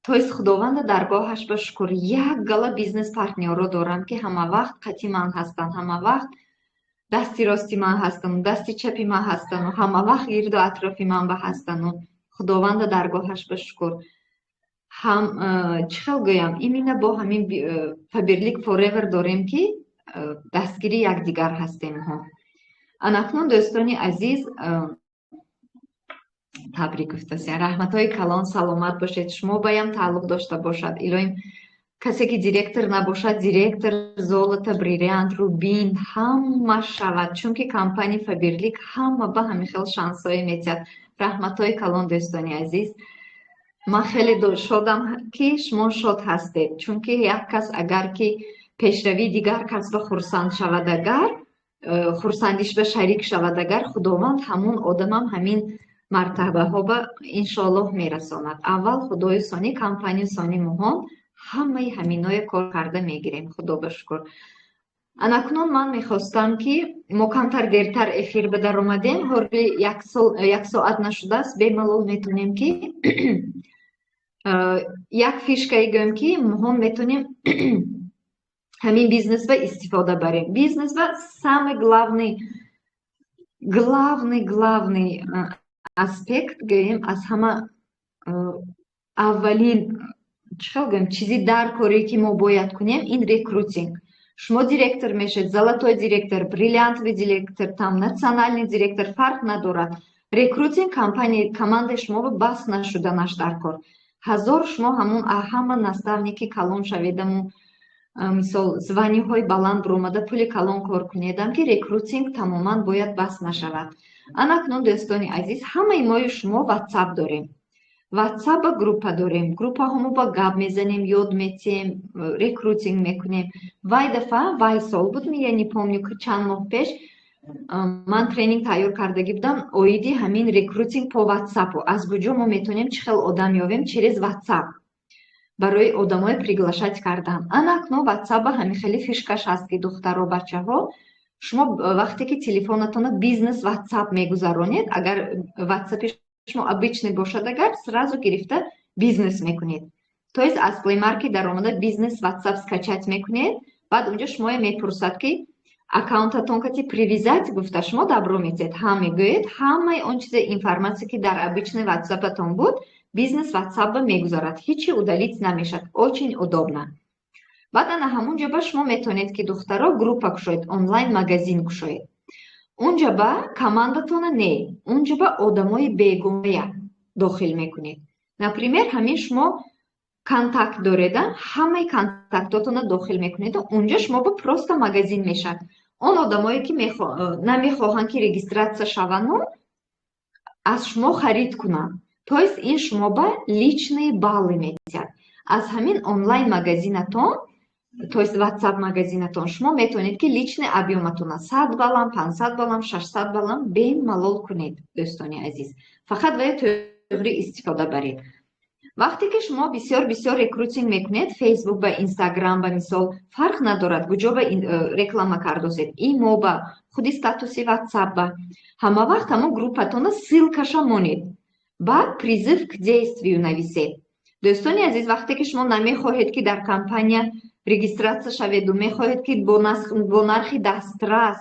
то есть Худованда даргоҳаш ба шукр, як гала бизнес партнёро дорам, ки ҳама вақт қати ман ҳастанд, ҳама вақт дасти рости ман ҳастану дасти чапи ман ҳастану ҳама вақт гирду атрофи ман ба ҳастану Худованда даргоҳаш ба шукр. Ҳам чӣ хел гӯям, именно бо ҳамин Фаберлик Forever дорем, ки дастгири якдигар ҳастем ҳо. Анакнун, дӯстони азиз, табрик гуфтасен, раҳматҳои калон, саломат бошед. Шумо баям тааллуқ дошта бошад. Илоҳим, касе ки директор набошад, директор, золото, бриллиант, рубин ҳама шавад, чунки компания Фаберлик ҳама ба ҳамин хел шансҳое метиҳад. Раҳматҳои калон, дӯстони азиз. Ман хеле шодам, ки шумо шод ҳастед, чунки як кас агар ки пешравии дигар кас ба хурсанд шавад, агар хурсандиш ба шарик шавад, агар Худованд ҳамон одамам ҳамин мартабаҳо ба иншоаллоҳ мерасонад. Аввал Худою, сони компанию, сони моҳон ҳамаи ҳаминое кор карда мегирем, Худо ба шукр. Анакнун ман мехостам, ки мо камтар дертар эфир ба даромадем, ҳоли як соат нашудааст, бемалол метонем, ки як фишкае гӯем, ки моҳон метонем ҳамин бизнесба истифода барем. Бизнесба самый главный аспект гӯем, аз ҳама аввалин, чӣ хел гӯем, чизи дар коре, ки мо бояд кунем, ин рекрутинг. Шумо директор мешавед, золотой директор, бриллиантовый директор, там национальный директор, фарқ надорад, рекрутинг компания, командаи шумо бас нашуданаш дар кор. Ҳазор шумо ҳамон ҳама наставники калон шаведаму, мисол, званиҳои баланд биромада, пули калон кор кунедам, ки рекрутинг тамоман бояд бас нашавад. Анакнун, дӯстони азиз, ҳамаи мою шумо WhatsApp дорем, WhatsApp ба группа дорем, группаҳомо ба гап мезанем, ёд метиҳем, рекрутинг мекунем. Вай дафъа, вай сол буд, я не помню, чанд моҳ пеш ман тренинг тайёр кардагӣ будам оиди ҳамин рекрутинг по WhatsApp-у, аз куҷо мо метавонем, чӣ хел одам ёбем через WhatsApp барои одамои приглашать кардан. Анакнун WhatsApp ба ҳамин хеле фишкаш ҳаст, ки, духтаро, бачаҳо, шумо вақте ки телефонатонро бизнес WhatsApp мегузаронед, агар WhatsApp-и шумо обычный бошад, агар сразу гирифта бизнес мекунед, то есть аз Play Market даромада бизнес WhatsApp скачать мекунед, баъд унҷо шумоя мепурсад, ки аккаунтатон кати привязать гуфта, шумо добро метиҳед, ҳам мегӯед, ҳамаи он чизе, информация, ки дар обычный WhatsApp-атон буд, бизнес WhatsApp ба мегузарад, ҳечи удалить намешавад. Очень удобно. Баъд ана ҳамун ҷо ба шумо метавонед, ки, духтаро, группа кушоед, онлайн магазин кушоед. Унҷа ба командатона не, унҷа ба одамои бегоя дохил мекунед. Например, ҳамин шумо контакт дореда, ҳамаи контактотона дохил мекунеду унҷа шумо ба просто магазин мешавад. Он одамое, ки намехоҳанд, ки регистрация шаванду аз шумо харид кунанд, то есть ин шумо ба личные баллы метиҳад. Аз ҳамин онлайн магазинатон, то есть WhatsApp магазинатон, шумо метавонед, ки личный объёматона 100 баллам, 500 баллам, 600 баллам бемалол кунед. Дӯстони азиз, фақат вая тӯғри истифода баред. Вақте ки шумо бисёр бисёр рекрутинг мекунед Фейсбук ба, Инстаграм ба, мисол, фарқ надорад куҷо ба реклама кардозед, имо ба, худи статуси WhatsApp ба, ҳама вақт ҳамон группатона ссылкаша монед, баъд «призыв к действию» нависед. Дӯстони азиз, вақте ки шумо намехоҳед, ки дар компания регистрация шаведу мехоҳед, ки бо нархи дастрас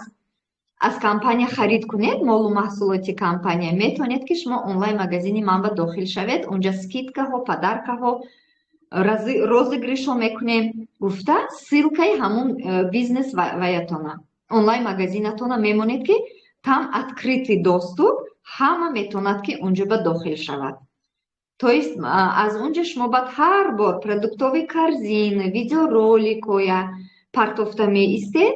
аз компания харид кунед молу маҳсулоти компания, метавонед, ки шумо онлайн магазини ман ба дохил шавед. Унҷа скидкаҳо, подаркаҳо, розыгрышҳо мекунем гуфта, ссылкаи ҳамун бизнес ваятона, онлайн магазинатона мемонед, ки там открытый доступ, ҳама метавонад, ки унҷо ба дохил шавад. То есть аз унҷа шумо баъд ҳар бор продуктовый корзина, видеороликоя партофта меистед,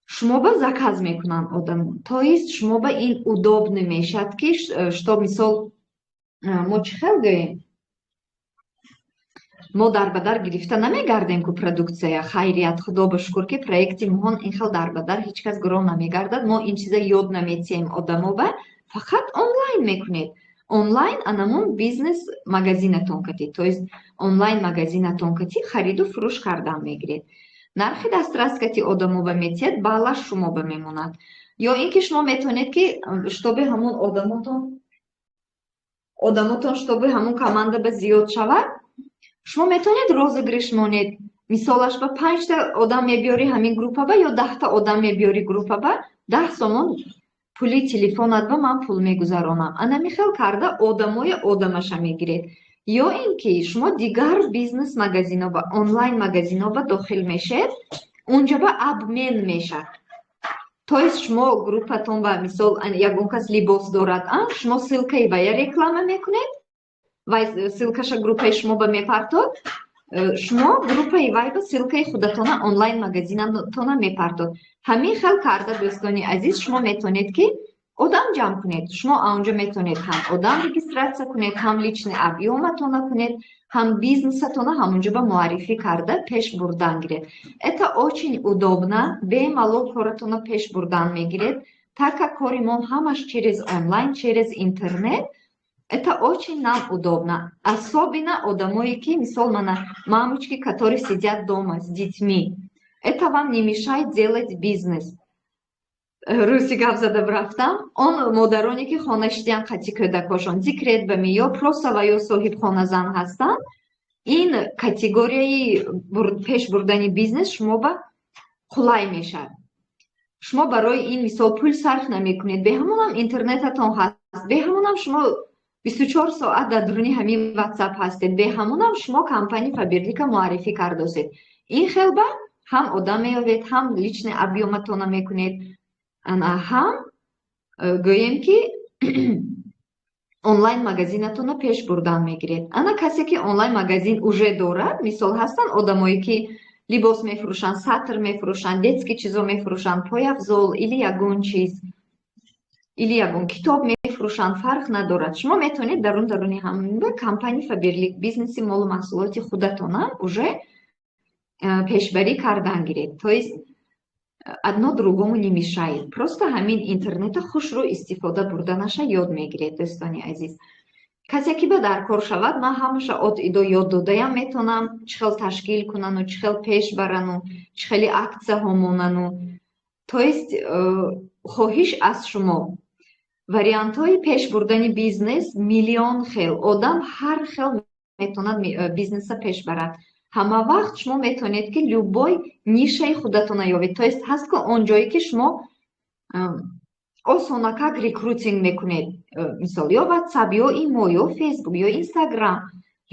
шумо ба заказ мекунанд одамо. То есть шумо ба ин удобно мешавад, ки что, мисол, мо чӣ хел гӯем, мо дар ба дар гирифта намегардем ку продукция. Хайрият, худо ба шукр, ки проекти моҳон ин хел дар ба дар ҳеҷ кас гирон намегардад. Мо ин чиза ёд наметиҳем одамо ба, фақат онлайн мекунед. Онлайн анамун бизнес магазинатон кати, то есть онлайн магазинатон кати хариду фурӯш кардан мегиред, нархи дастрас кати одамо ба метиҳед, баллаш шумо ба мемонад. Ё ин ки шумо метавонед, ки чтобы ҳамун одамотон, чтобы ҳамун команда ба зиёд шавад, шумо метавонед розыгрыш монед. Мисолаш, ба панҷта одам мебиёри ҳамин группа ба ё 10-та одам мебиёри группа ба, 10 сомон пули телефонат ба ман пул мегузаронам. Анами хел карда одамои одамаша мегиред. Ё ин ки шумо дигар бизнес магазино ба, онлайн магазино ба дохил мешед, унҷа ба обмен мешад. То есть шумо группатон ба, мисол, ягон кас либос дорад, шумо ссылкаи вая реклама мекунед, вай ссылкаша группаи шумо ба мепартод, шумо группаи вай ба ссылкаи худатона онлайн магазинатона мепартод. Ҳамин хел карда, дӯстони азиз, шумо метавонед, ки одам ҷамъ кунед. Шумо аунҷо метавонед ҳам одам регистрация кунед, ҳам личный объёматона кунед, ҳам бизнесатона ҳамунҷо ба муаррифӣ карда пеш бурдан гиред. Это очень удобно, бемалол коратона пеш бурдан мегиред. Так как кори мо ҳамаш через онлайн, через интернет, это очень нам удобно, особенно одамое, ки, мисол, мана мамочки, которые сидят дома с детьми, это вам не мешает делать бизнес. Рӯси гап зада рафтам. Он модароне, ки хона шидиян қати кӯдакошон, декрет ба ми ё просто ва ё соҳибхоназан ҳастанд, ин категорияи пеш бурдани бизнес шумо ба қулай мешавад. Шумо барои ин, мисол, пул сарф намекунед, беҳамонам интернетатон ҳаст, беҳамонам шумо 24 соат дар дуруни ҳамин WhatsApp ҳастед, беҳамонам шумо компания Фаберлика муаррифӣ кардосед. Ин хел ба ҳам одам меёбед, ҳам личный объёматона мекунед, ҳам гӯем, ки онлайн магазинатонро пеш бурдан мегиред. Ана касе, ки онлайн магазин уже дорад, мисол, ҳастанд одамое, ки либос мефурӯшанд, сатр мефурӯшанд, детский чизо мефурӯшанд, пойафзол или ягон чиз. или ягон китоб мефурӯшанд, фарқ надорад. Шумо метавонед даруни ҳамин компания Фаберлик бизнеси молу маҳсулоти худатона уже пешбарӣ кардан гиред. То есть одно другому не мешает. Просто ҳамин интернета хушрӯ истифода бурданаша ёд мегиред, дӯстони азиз. Касе ки ба даркор шавад, ман ҳамаша от и до ёд додаям метавонам, чӣ хел ташкил кунану, чӣ хел пеш барану, чӣ хели аксияҳо монану. То есть хоҳиш аз шумо. Вариантҳои пеш бурдани бизнес миллион хел. Одам ҳар хел метавонад бизнеса пеш барад. Ҳама вақт шумо метавонед ки любой нишаи худатона ёбед. То есть ҳаст ки он ҷое ки шумо осонакак рекрутинг мекунед. Мисол, ё WhatsApp, ё Имо, ё Facebook, ё Instagram,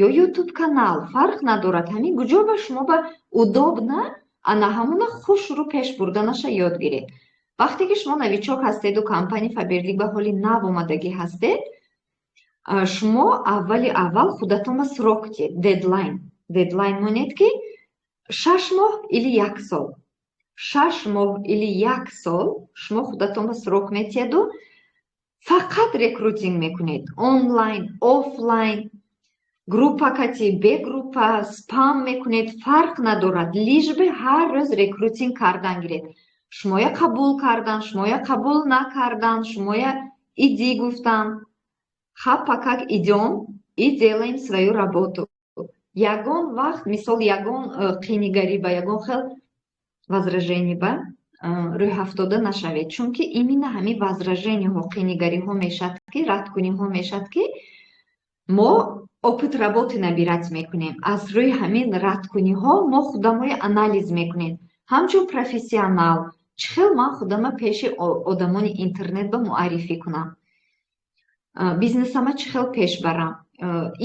ё YouTube канал, фарқ надорад. Ҳамин куҷо ба шумо ба удобно, ана ҳамуна хушрӯ пеш бурданаша ёд гиред. Вақте ки шумо новичок ҳастеду компания Фаберлик ба ҳоли нав омадагӣ ҳастед, шумо аввали аввал худатонба срок диҳед, дедлайн. Дедлайн монед ки 6 моҳ или 1 сол. 6 моҳ или 1 сол шумо худатонба срок метиҳеду фақат рекрутинг мекунед. Онлайн, офлайн, группа кати, бе группа, спам мекунед, фарқ надорад. Лишь бы ҳар рӯз рекрутинг кардан гиред. Шумоя қабул кардан, шумоя қабул накардан, шумоя иди гуфтан. Хапа как идём и делаем свою работу. Ягон вақт, мисол, ягон қинигарӣ ба ягон хел возражение ба рӯйҳафтода нашавед, чунки именно ҳамин возражениҳо, қинигариҳо мешавад ки, радкуниҳо мешавад ки мо опыт работы набирать мекунем. Аз рӯи ҳамин радкуниҳо мо худамоя анализ мекунем. Ҳамчун профессионал, чӣ хел ман худама пеши одамони интернет ба муаррифӣ кунам, бизнесама чӣ хел пеш барам.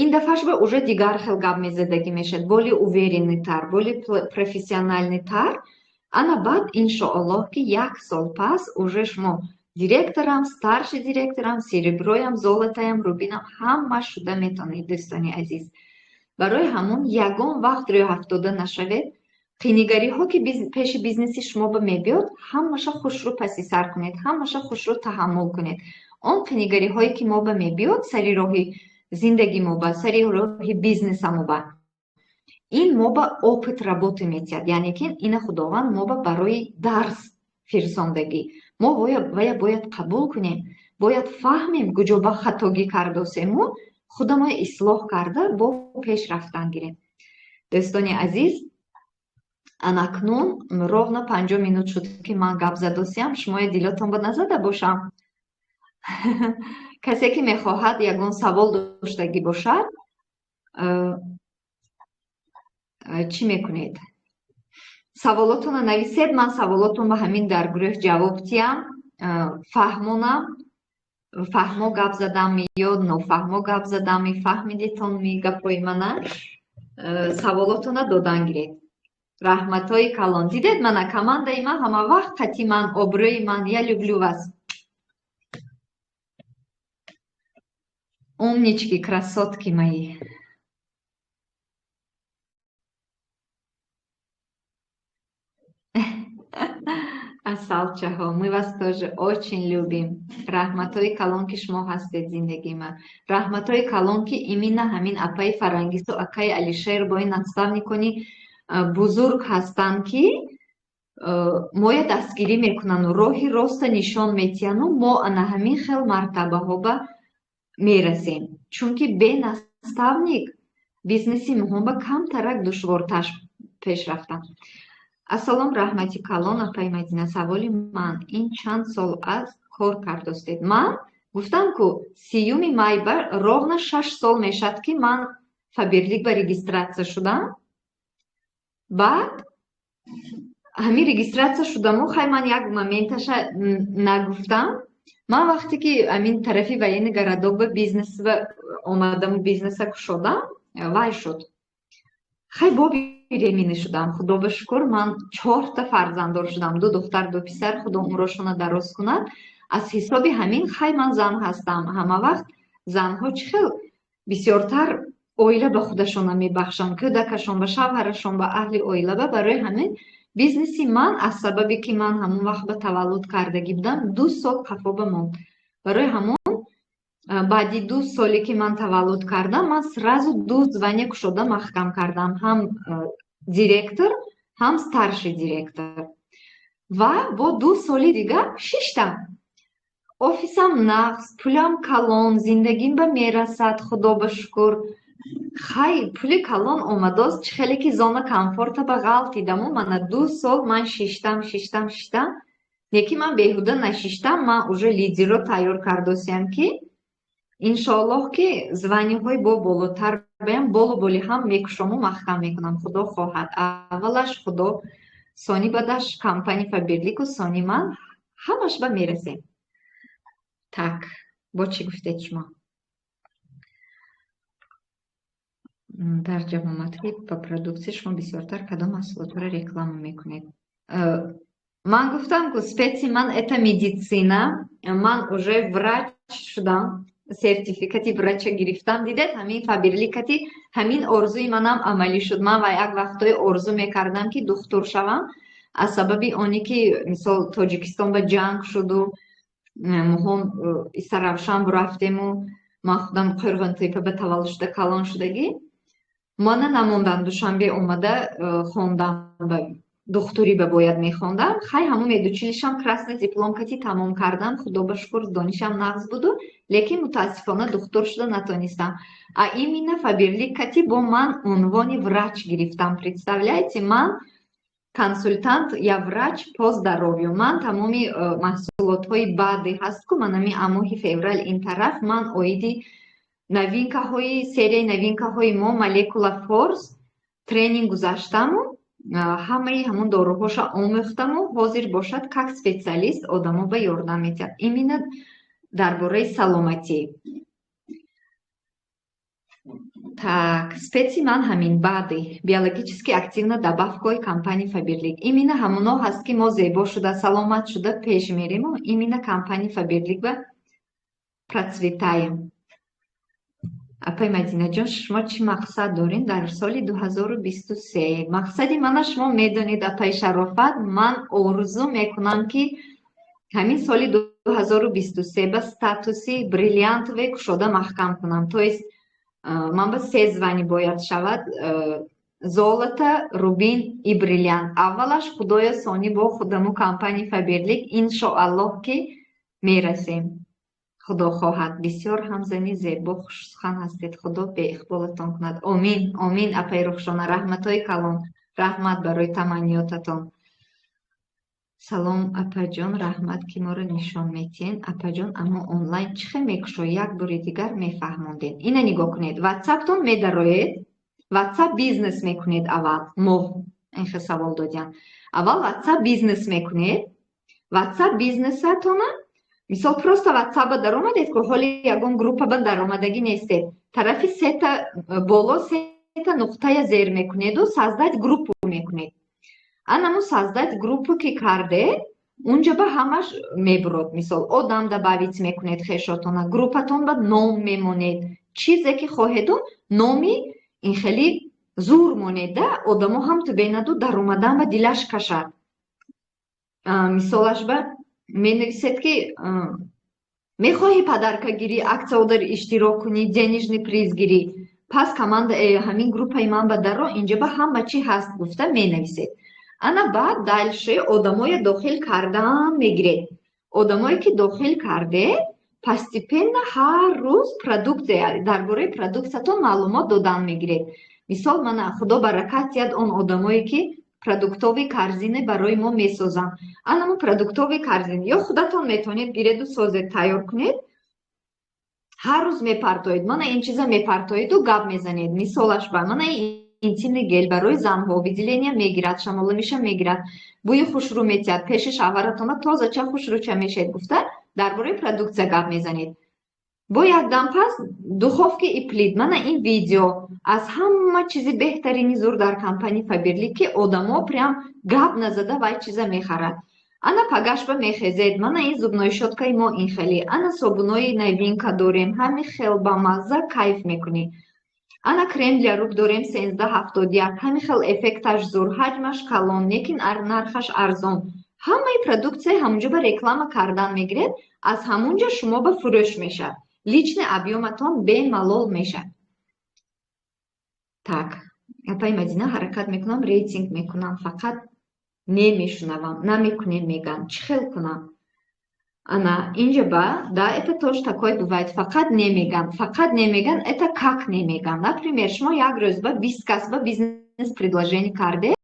Ин дафъаш ба уже дигар хел гап мезадагӣ мешавад, более уверенныйтар, более профессиональныйтар. Ана баъд иншоаллоҳ ки 1 сол пас уже шумо директорам, старший директорам, сереброям, золотаям, рубинам ҳама шуда метавонед, дӯстони азиз. Барои ҳамон ягон вақт рӯйҳафтода нашавед. Қинигариҳо ки пеши бизнеси шумо ба мебиёд, ҳамаша хушрӯ паси сар кунед, ҳамаша хушрӯ таҳаммул кунед. Он қинигариҳое ки мо ба мебиёд сари роҳи зиндагӣ мо ба, сари роҳи бизнеса мо ба, ин мо ба опыт работы метиҳад. Яъне ки ина Худованд мо ба барои дарс фирсондагӣ. Мо вая бояд қабул кунем, бояд фаҳмем куҷо ба хатогӣ кардосему, худамоя ислоҳ карда бо пеш рафтан гирем. Дӯстони азиз, анакнун ровно 50 минут шуд ки ман гап задосиям, шумоя дилотон ба назада бошам. Касе ки мехоҳад ягон савол доштагӣ бошад, чӣ мекунед? Саволотонро нависед, ман саволотон ба ҳамин дар гурӯҳ ҷавоб диҳам, фаҳмонам. Фаҳмо гап задам ё нофаҳмо гап задам, фаҳмидитон ми гапҳои мана? Саволотонро додан гиред. Раҳматҳои калон. Дидед мана командаи ман ҳама вақт қати ман, обрӯи ман. Я люблю вас. Умнички, красотки мои. Асалчаҳо, мы вас тоже очень любим. Раҳматҳои калон ки шумо ҳастед зиндагии ман. Раҳматҳои калон ки именно ҳамин апаи Фарангису акаи Алишер бо ин наставникони бузург ҳастанд ки моя дастгирӣ мекунанду роҳи роста нишон метиҳанду мо ана ҳамин хел мартабаҳо ба мерасем. Чунки бе наставник бизнеси муҳоба камтарак душвортар пеш рафтан. Ассалом, раҳмати калон, апаи Мадина. Саволи ман: ин чанд сол аз кор кардостед? Ман гуфтам ку 30 май ба ровно 6 сол мешавад ки ман Фаберлик ба регистратсия шудам. Баъд ҳамин регистратсия шудаму хай ман як моменташа нагуфтам. Ман вақте ки ҳамин тарафи военный городок ба бизнес омадаму бизнеса кушодам, вай шуд. Хай бо беременна шудам. Худо ба шукр, ман 4 фарзанддор шудам, 2 духтар, 2 писар. Худо умрошона дароз кунад. Аз ҳисоби ҳамин хай ман зан ҳастам. Ҳама вақт занҳо чӣ хел бисёртар оила ба худашона мебахшанд, кӯдакашон ба шавҳарашон ба аҳли оила ба. Барои ҳамин бизнеси ман аз сабабе ки ман ҳамон вақт ба таваллуд кардагӣ будам, 2 сол қафо ба монд. Барои ҳамон баъди 2 соле, ки ман таваллуд кардам, ман сразу ду звание кушода маҳкам кардам: ҳам директор, ҳам старший директор. Ва бо 2 соли дигар шиштам. Офисам нағз, пулам калон, зиндагим ба мерасад, худо ба шукр. Хай, пули калон омадост, чӣ хеле ки зона комфорта ба ғалтидаму мана 2 сол ман шиштам, шиштам, шиштам. Лекин ман беҳуда нашиштам, ман уже лидерро тайёр кардосиям, ки иншоаллоҳ, ки звание ҳои бо болотар баям, болу боли ҳам мекушому маҳкам мекунам, худо хоҳад. Аввалаш худо, сони бадаш компания Фаберлику, сони ман, ҳамаш ба мерасем. Так, бо чӣ гуфтед шумо? Дар ҷамъомадҳои ба продуксия шумо бисёртар кадом маҳсулотҳоро реклама мекунед? Ман гуфтам, ку специ ман это медицина. Ман уже врач шудам, сертификати врача гирифтам. Дидед, ҳамин Фаберликати ҳамин орзуи манам амалӣ шуд. Ман ва як вақтҳое орзу мекардам, ки духтур шавам. Аз сабаби оне ки, мисол, Тоҷикистон ба ҷанг шуду моҳон Истаравшан рафтему, ман худам Қӯрғонтепа ба таваллуд шуда, калон шудагӣ, мана намондам, Душанбе омада хондам, ба духтурӣ ба бояд мехондам. Хай, ҳамун медучилищам красный диплом кати тамом кардам, худо ба шукр, донишам нағз буду, лекин мутаассифона духтур шуда натонистам. А именно Фаберлик кати бо ман унвони врач гирифтам. Представляете, ман консультант, я врач по здоровью. Ман тамоми маҳсулотҳои баъде ҳаст ку, манами моҳи феврал ин тараф ман оиди новинкаҳои серияи новинкаҳои мо Молекула Форс тренинг гузаштаму, ҳамаи ҳамон доруҳоша омӯхтаму, ҳозир бошад, как специалист одамо ба ёрдам медиҳад именно дар бораи саломатӣ. Так, специ ман ҳамин баъди биологически активна добавкаҳои компания Фаберлик. Именно ҳамоно ҳаст, ки мо зебо шуда, саломат шуда пеш мерему, именно компания Фаберлик ба процветаем. Апай Мадинаҷон, шумо чӣ мақсад доред дар соли 2023? Мақсади мана шумо медонед, апай Шарофат. Ман орзу мекунам, ки ҳамин соли 2023 ба статуси бриллиантове кушода маҳкам кунам. То есть ман ба се звание бояд шавад: золото, рубин и бриллиант. Аввалаш худоя, сони бо худаму компания Фаберлик, иншоаллоҳ, ки мерасем, худо хоҳад. Бисёр ҳам зани зебо, хушсухан ҳастед, худо беиқболатон кунад. Омин, омин, апаи Рухшона, раҳматҳои калон, раҳмат барои таманниётатон. Салом, апаҷон, раҳмат, ки моро нишон метиҳен. Апаҷон, аммо онлайн чӣ хел мекушоӣ? Як бори дигар мефаҳмондед. Ина нигоҳ кунед, Ватсаптон медароед, Ватсап Бизнес мекунед аввал. Моҳ ин хел савол додиян. Аввал Ватсап Бизнес мекунед. Ватсап Бизнесатона, мисол, просто Ватсапа даромадед ку, ҳоли ягон группа ба даромадагӣ нестед, тарафи сета боло сета нуқтая зер мекунеду создать группу мекунед. Анаму создать группу ки кардед, унҷа ба ҳамаш мебурод. Мисол, одам добавить мекунед хешотона, группатон ба ном мемонед, чизе ки хоҳеду, номи ин хеле зур монед, да одамо ҳам ту бенаду даромадан ба дилаш кашад. Мисолаш ба менависед, ки мехоҳӣ подарка гирӣ, акцияҳо иштирок кунӣ, денежный приз гирӣ, пас команда ҳамин группаи ман ба даро, инҷа ба ҳама чӣ ҳаст гуфта менависед. Ана баъд дальше одамое дохил кардан мегиред. Одамое ки дохил кардед, постепенно ҳар рӯз продукция, дар бораи продукциятон маълумот додан мегиред. Мисол, мана, худо баракат диҳад он одамое, ки продуктовый корзина барои мо месозанд. Анамо продуктовый корзина ё худатон метавонед гиреду созед, тайёр кунед, ҳар рӯз мепартоед. Мана ин чиза мепартоеду гап мезанед. Мисолаш ба мана интимный гель барои занҳо, выделения мегирад, шамоламиша мегирад, бӯи хушрӯ метиҳад, пеши шавҳаратона тозача, хушрӯча мешед гуфта, дар бораи продукция гап мезанед. Бо якдам пас духовки и плит, мана ин видео аз ҳама чизи беҳтарини зур дар компания Фаберлик, ки одамо прям гап назада вай чиза мехарад. Ана пагашба мехезед, мана ин зубной щёткаи мо ин хеле, ана собунои новинка дорем, ҳами хел ба мазза, кайф мекунӣ. Ана крем для рук дорем 13,71, ҳами хел эффекташ зур, ҳаҷмаш калон, лекин нархаш арзон. Ҳамаи продукция ҳамунҷо ба реклама кардан мегиред, аз ҳамунҷо шумо ба фурӯш мешавад. Личный объём атон бемалол мешавад. Так, апаи Мадина, ҳаракат мекунам, рейтинг мекунам, фақат немешунавам, намекунем меган, чӣ хел кунам? Ана инҷа ба, да, это тоже такое бывает, фақат немеган, фақат немеган, это как немеган? Например, шумо як рӯз ба 20 кас ба бизнес предложение кардед,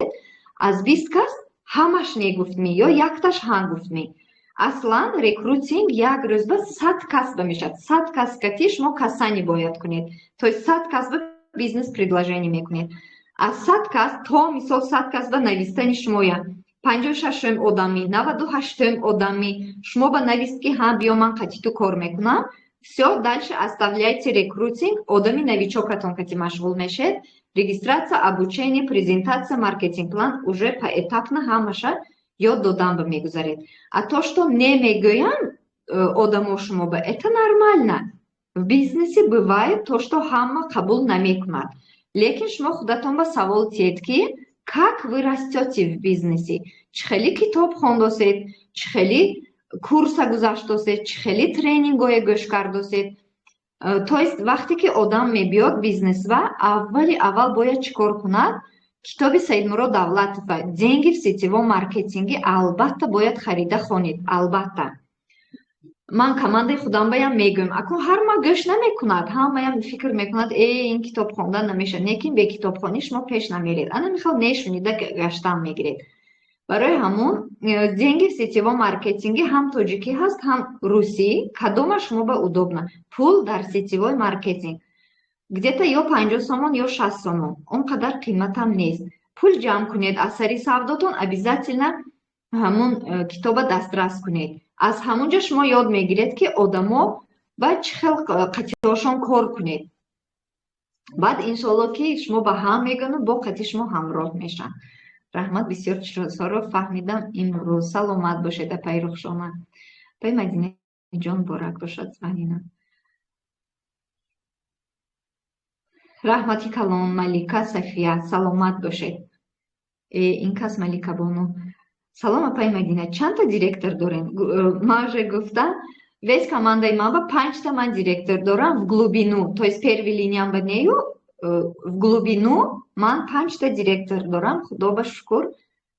аз 20 кас ҳамаш негуфтмӣ ё якташ ҳа гуфтмӣ? Аслан рекрутинг як рӯз ба 100 кас ба мешавад. 100 кас кати шумо касани бояд кунед, то есть 100 кас ба бизнес предложение мекунед. Аз 100 кас, то мисол, 100 кас ба навистани шумоя 56-ум одамӣ, 98-ум одамӣ шумо ба навист, ки ҳа, биё, ман қати ту кор мекунам. Все, дальше оставляйте рекрутинг, одами новичок атон кати машғул мешед. Регистрация, обучение, презентация, маркетинг план уже поэтапно ҳамаша ёд додан ба мегузаред. А то, что немегӯянд одамо шумо ба, это нормально. В бизнесе бывает то, что ҳама қабул намекунад, лекин шумо худатон ба савол тиед, ки как вы растете в бизнесе, чӣ хели китоб хондосед, чӣ хели курса гузаштосед, чӣ хели тренингое гӯш кардосед. То есть вақте ки одам мебиёд бизнесва, аввали аввал бояд чӣ кор кунад? Китоби Саидмурод Давлатова «Деньги в сетевом маркетинге» албатта бояд харида хонед. Албатта, ман командаи худам баям мегӯям, акун ҳар ма гӯш намекунад, ҳамаям фикр мекунад, э, ин китоб хондан намешавад. Лекин бе китобхонӣ шумо пеш намеред. Ана михел нешунида гаштан мегиред. Барои ҳамун «Деньги в сетевом маркетинге» ҳам тоҷикӣ ҳаст, ҳам русӣ, кадома шумо ба удобно. «Пул дар сетевой маркетинг» где-то ё 50 сомон, ё 60 сомон, он қадар қиматам нест. Пул ҷамъ кунед, аз сари савдотон обязательно ҳамун китоба дастрас кунед. Аз ҳамунҷо шумо ёд мегиред, ки одамо ба чӣ хел қатиҳошон кор кунед. Баъд, иншоалло, ки шумо ба ҳам мегӯну бо қати шумо ҳамроҳ мешаванд. Раҳмат, бисёр чизҳоро фаҳмидам имрӯз. Саломат бошед, апаи Рухшона. Апаи Мадинаҷон, муборак бошад звание на. Раҳмати калон, Малика Сафия, саломат бошед. Э, ин кас Малика бону. Салом, апаи Мадина, чандта директор дорем? Ман уже гуфтам, весь командаи ман ба панҷта ман директор дорам в глубину, то есть первый линия м ба нею, в глубину ман панҷта директор дорам. Худо ба шукр,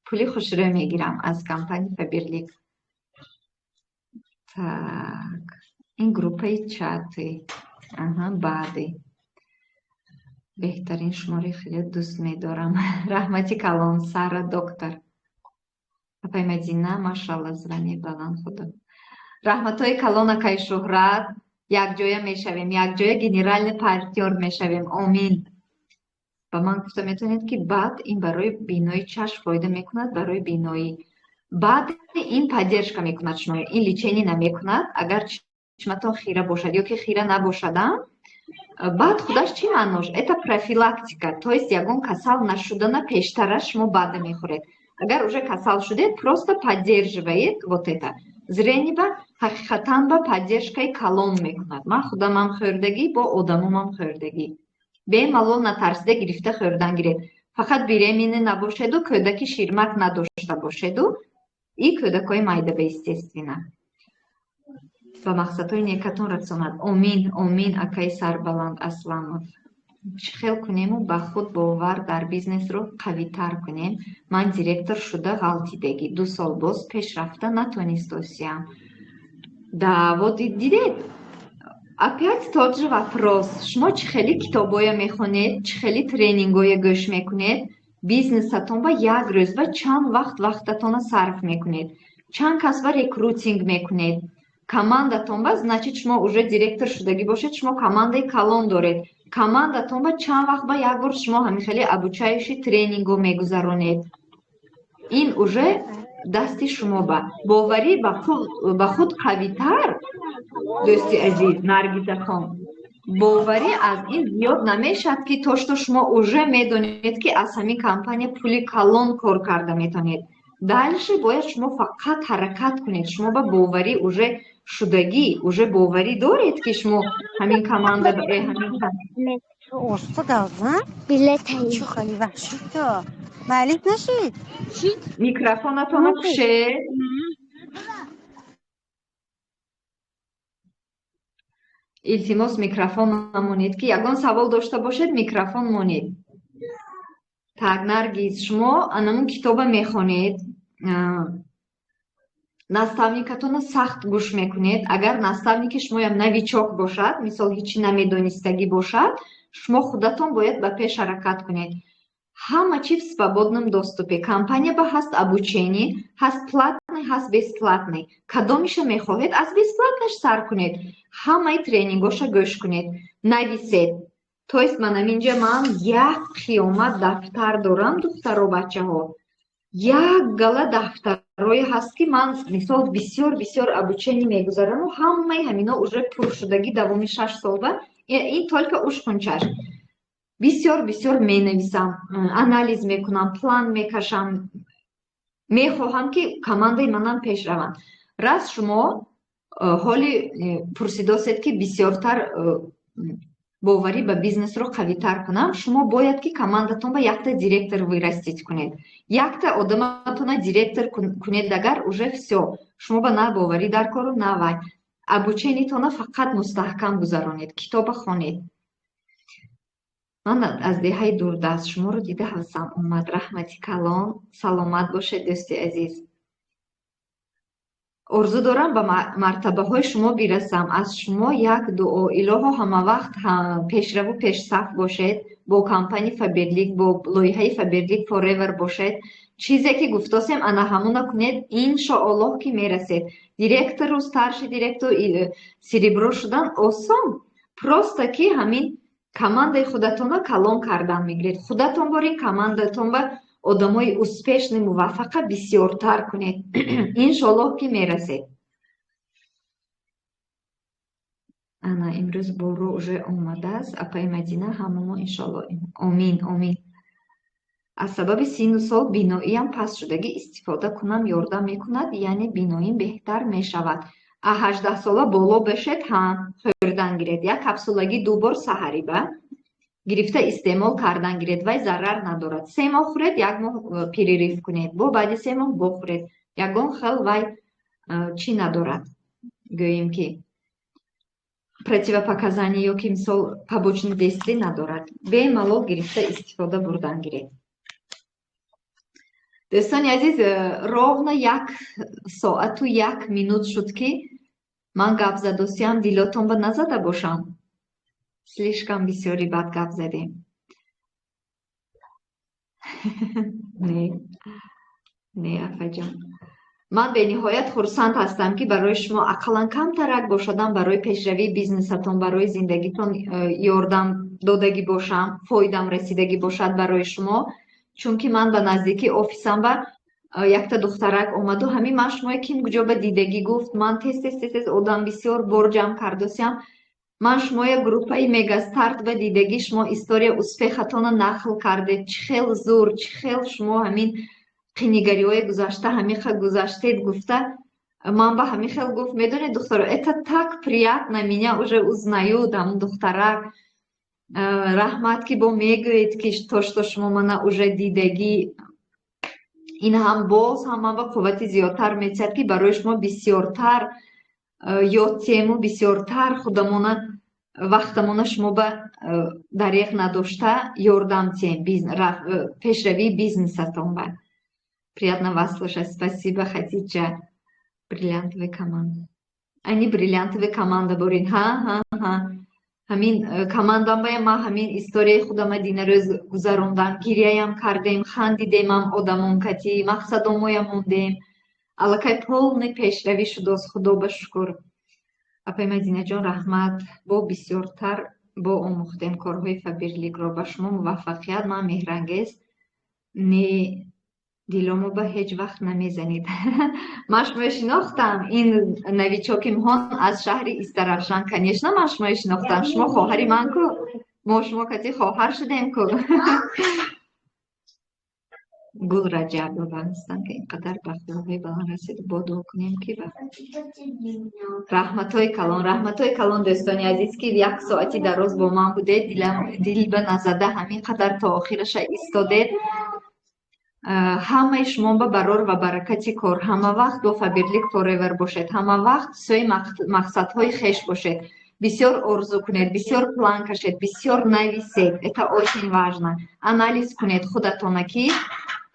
пули хушрӯ мегирам аз компания Фаберлик. Так, ин группаи чаты, аҳа, баъди беҳтарин, шуморо хеле дӯст медорам. Раҳмати калон, Сара доктор. Апай Мадина, машалла, звание баланд, худо. Раҳматҳои калон, акай Шуҳрат, якҷоя мешавем, якҷоя генеральный партнёр мешавем. Омин. Ба ман гуфта метавонед, ки баъд ин барои бинои чашм фоида мекунад, барои биноӣ? Баъд ин поддержка мекунад шумо, ин лечение намекунад. Агар чишматон хира бошад ё ки хира набошадам, баъд худаш чӣ маънош? Это профилактика, то есть ягон касал нашудана пештара шумо баъда мехӯред. Агар уже касал шудед, просто поддерживает вот это зрение ба, ҳақиқатан ба поддержка и калон мекунад. Ман худамам хӯрдагӣ, бо одамомам хӯрдагӣ. Бемалол, натарсида гирифта хӯрдан гиред. Фақат беременный набошеду, кӯдаки ширмак надошта бошеду и кӯдакҳои майдаба, естественно. Ба мақсадҳои некатон расонад. Омин, омин, акаи Сарбаланд Асламов. Чӣ хел кунему ба худ бовар дар бизнесро қавитар кунем? Ман директор шуда ғалтидагӣ, 2 сол боз пеш рафта натонистосиям. Да, вот дидед, опять тот же вопрос: шумо чӣ хели китобҳоя мехонед, чӣ хели тренингҳоя гӯш мекунед, бизнесатон ба як рӯз ба чанд вақт вақтатонро сарф мекунед, чанд кас ба рекрутинг мекунед командатон ба? Значит, шумо уже директор шудагӣ бошед, шумо командаи калон доред. Командатон ба чанд вақт ба як бор шумо ҳамин хели обучающий тренингҳо мегузаронед? Ин уже дасти шумо ба боварӣ ба худ қавитар. Дӯсти азиз Наргизахон, боварӣ аз ин зиёд намешавад, ки то что шумо уже медонед, ки аз ҳамин компания пули калон кор карда метавонед. Дальше бояд шумо фақат ҳаракат кунед. Шумо ба боварӣ уже шудагӣ, уже боварӣ доред, ки шумо ҳамин команда ҳамин. Маълиш нашид? Микрофонатонро кушед. Илтимос, микрофон намонед, ки ягон савол дошта бошед, микрофон монед. Так, Наргиз, шумо анамун китоба мехонед, наставникатонро сахт гӯш мекунед. Агар наставники шумоям новичок бошад, мисол ҳечи намедонистагӣ бошад, шумо худатон бояд ба пеш ҳаракат кунед. Ҳама чи в свободном доступе. Компания ба ҳаст обучение, ҳаст платный, ҳаст бесплатный. Кадомиша мехоҳед, аз бесплатнаш сар кунед. Ҳамаи тренингоша гӯш кунед, нависед. То есть ман аминҷа ман як қиёмат дафтар дорам, духтаро, бачаҳо. Як гала дафтарое ҳаст, ки ман мисол бисёр бисёр обучение мегузараму ҳамаи ҳамино уже пуршудагӣ давоми 6 сол ба ин только ушхунчаш. Бисёр бисёр менависам, анализ мекунам, план мекашам, мехоҳам, ки командаи манам пеш раванд. Раз шумо ҳоли пурсидосед, ки бисёртар боварӣ ба бизнесро қавитар кунам, шумо бояд ки командатон ба якта директор вырастить кунед. Якта одаматона директор кунед агар, уже всё, шумо ба на боварӣ дар кору, на вай. Обучениятона фақат мустаҳкам гузаронед, китоба хонед. Ман аз деҳаи дурдаст шуморо дида ҳавасам омад. Раҳмати калон, саломат бошед, дӯсти азиз. Орзу дорам ба мартабаҳои шумо бирасам. Аз шумо як дуо: илоҳо, ҳамавақт пешраву пешсаф бошед, бо компания Фаберлик, бо лоиҳаи Фаберлик Forever бошед. Чизе ки гуфтосем, ана ҳамона кунед, иншоаллоҳ, ки мерасед. Директору старший директор, серебро шудан осон, просто ки ҳамин командаи худатонро калон кардан мегиред. Худатон борин командатон ба одамои успешный, муваффақа бисёртар кунед, иншоаллоҳ, ки мерасед. Ана имрӯз боро уже омадааст, апаи Мадина, ҳамамо иншоаллоҳ. Омин, омин. Аз сабаби сину сол биноиям паст шудагӣ, истифода кунам, ёрдам мекунад, яъне биноим беҳтар мешавад? А 18 сола боло бошед, ҳа, хӯрдан гиред. Як капсулагӣ ду бор саҳарӣ ба гирифта истеъмол кардан гиред, вай зарар надорад. 3 моҳ хӯред, як моҳ перерыв кунед, бо баъди 3 моҳ бохӯред. Ягон хел вай чӣ надорад, гӯем ки противопоказания ё ки мисол побочный действие надорад. Бемалол гирифта истифода бурдан гиред. Дӯстони азиз, ровно 1 соату 1 минут шуд, ки ман гап задосиям. Дилотон ба назада бошам, слишком бисёри бад гап задем? Не, не, афаҷон, ман бениҳоят хурсанд ҳастам, ки барои шумо ақаллан камтарак бошадам, барои пешравии бизнесатон, барои зиндагитон ёрдам додагӣ бошам, фоидам расидагӣ бошад барои шумо. Чунки ман ба наздикии офисам ба якта духтарак омаду, ҳамин ман шумои ким куҷо ба дидагӣ гуфт. Ман тез тез тез тез одам бисёр бор ҷамъ кардосиям. Ман шумоя группаи Мегастарт ба дидагӣ, шумо история успехатона нақл кардед, чӣ хел зур, чӣ хел шумо ҳамин қинигариҳои гузашта ҳамин хел гузаштед гуфта, ман ба ҳамин хел гуфт. Медонед, духтаро, это так приятно, меня уже узнают. Ҳамун духтарак: «Раҳмат, ки бо мегӯед, ки то что шумо мана уже дидагӣ». Ин ҳам боз ҳам ман ба қуввати зиёдтар метиҳад, ки барои шумо бисёртар ёд тему, бисёртар худамона, вақтамона шумо ба дареғ надошта ёрдам тиҳем пешравии бизнесатон ба. Приятно вас слушать. Спасибо, Хатича. Бриллиантовая команда, ани бриллиантовая команда борин. Ҳа, ҳа, ҳа, ҳамин командам бая ман ҳамин историяи худама динарӯз гузарондам, гиряям кардем, хандидемам, одамон кати мақсадомоя мондем. Аллакай полный пешравӣ шудост, худо ба шукр. Апай Мадинаҷон, раҳмат, бо бисёртар бо омӯхтем корҳои Фаберликро. Ба шумо муваффақият. Ман Меҳрангез. Не, диломо ба ҳеҷ вақт намезанед. Ман шуморо шинохтам. Ин новичок имҳон аз шаҳри Истаравшан. Конечно, ман шуморо шинохтам, шумо хоҳари ман ку, мо шумо кати хоҳар шудем ку. Гул Раҷабова ҳастам, ки инқадар ба хулоҳои баланд расид. Бо дуо кунем, ки ба раҳматҳои калон, раҳматҳои калон, дӯстони азиз, ки як соати дароз бо ман будед, дил ба назада ҳамин қадар то охираша истодед. Ҳамаи шумо ба барор ва баракати кор. Ҳама вақт бо Фаберлик Форевер бошед, ҳама вақт сӯи мақсадҳои хеш бошед. Бисёр орзу кунед, бисёр план кашед, бисёр нависед, это очень важно. Анализ кунед худатона, ки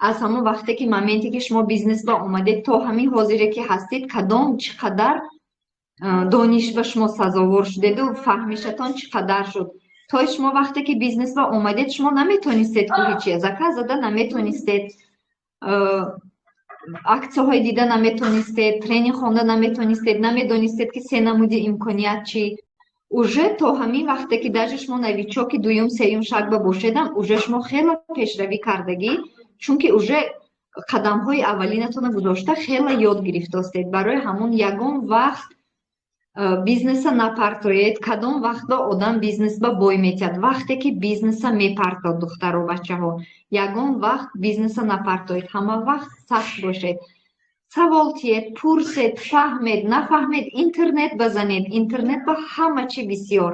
аз ҳамон вақте ки, моменте ки шумо бизнес ба омадед, то ҳамин ҳозире ки ҳастед, кадом, чӣ қадар дониш ба шумо сазовор шудеду фаҳмишатон чӣ қадар шуд. То шумо вақте ки бизнес ба омадед, шумо наметонистед ку ҳечи заказ зада наметонистед, аксияҳои дида наметонистед, тренинг хонда наметонистед, намедонистед, ки се намуди имконият чӣ. Уже то ҳамин вақте ки даже шумо новичок и дуюм, сеюм шаг ба бошедам, уже шумо хеле пешравӣ кардагӣ, чунки уже қадамҳои аввалинатонро гузошта, хеле ёд гирифтостед. Барои ҳамон ягон вақт бизнеса напартоед. Кадом вақтба одам бизнесба бой метиҳад? Вақте ки бизнеса мепартод. Духтару бачаҳо, ягон вақт бизнеса напартоед, ҳама вақт сахт бошед, савол тиед, пурсед, фаҳмед. Нафаҳмед, интернет базанед, интернет ба ҳама чи бисёр.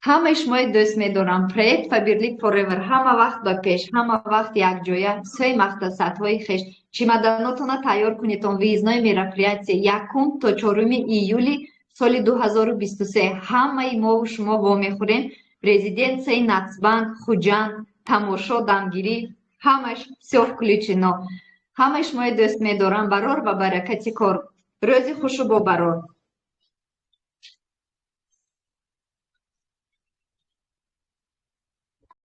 Ҳамаи шумои дӯст медорам. Проект Фаберлик Форевер ҳама вақт ба пеш, ҳама вақт якҷоя сӯи мақсадҳои хеш. Чемоданотона тайёр кунедон, выездное мероприятие 1 то 4 июли соли 2023 ҳамаи мову шумо вомехӯрем. Резиденсияи Нацбанк, Хуҷанд, тамошо, дамгирӣ, ҳамаш всё включено. Ҳамаи шумои дӯст медорам. Барор ва баракати кор, рӯзи хушу бобарор.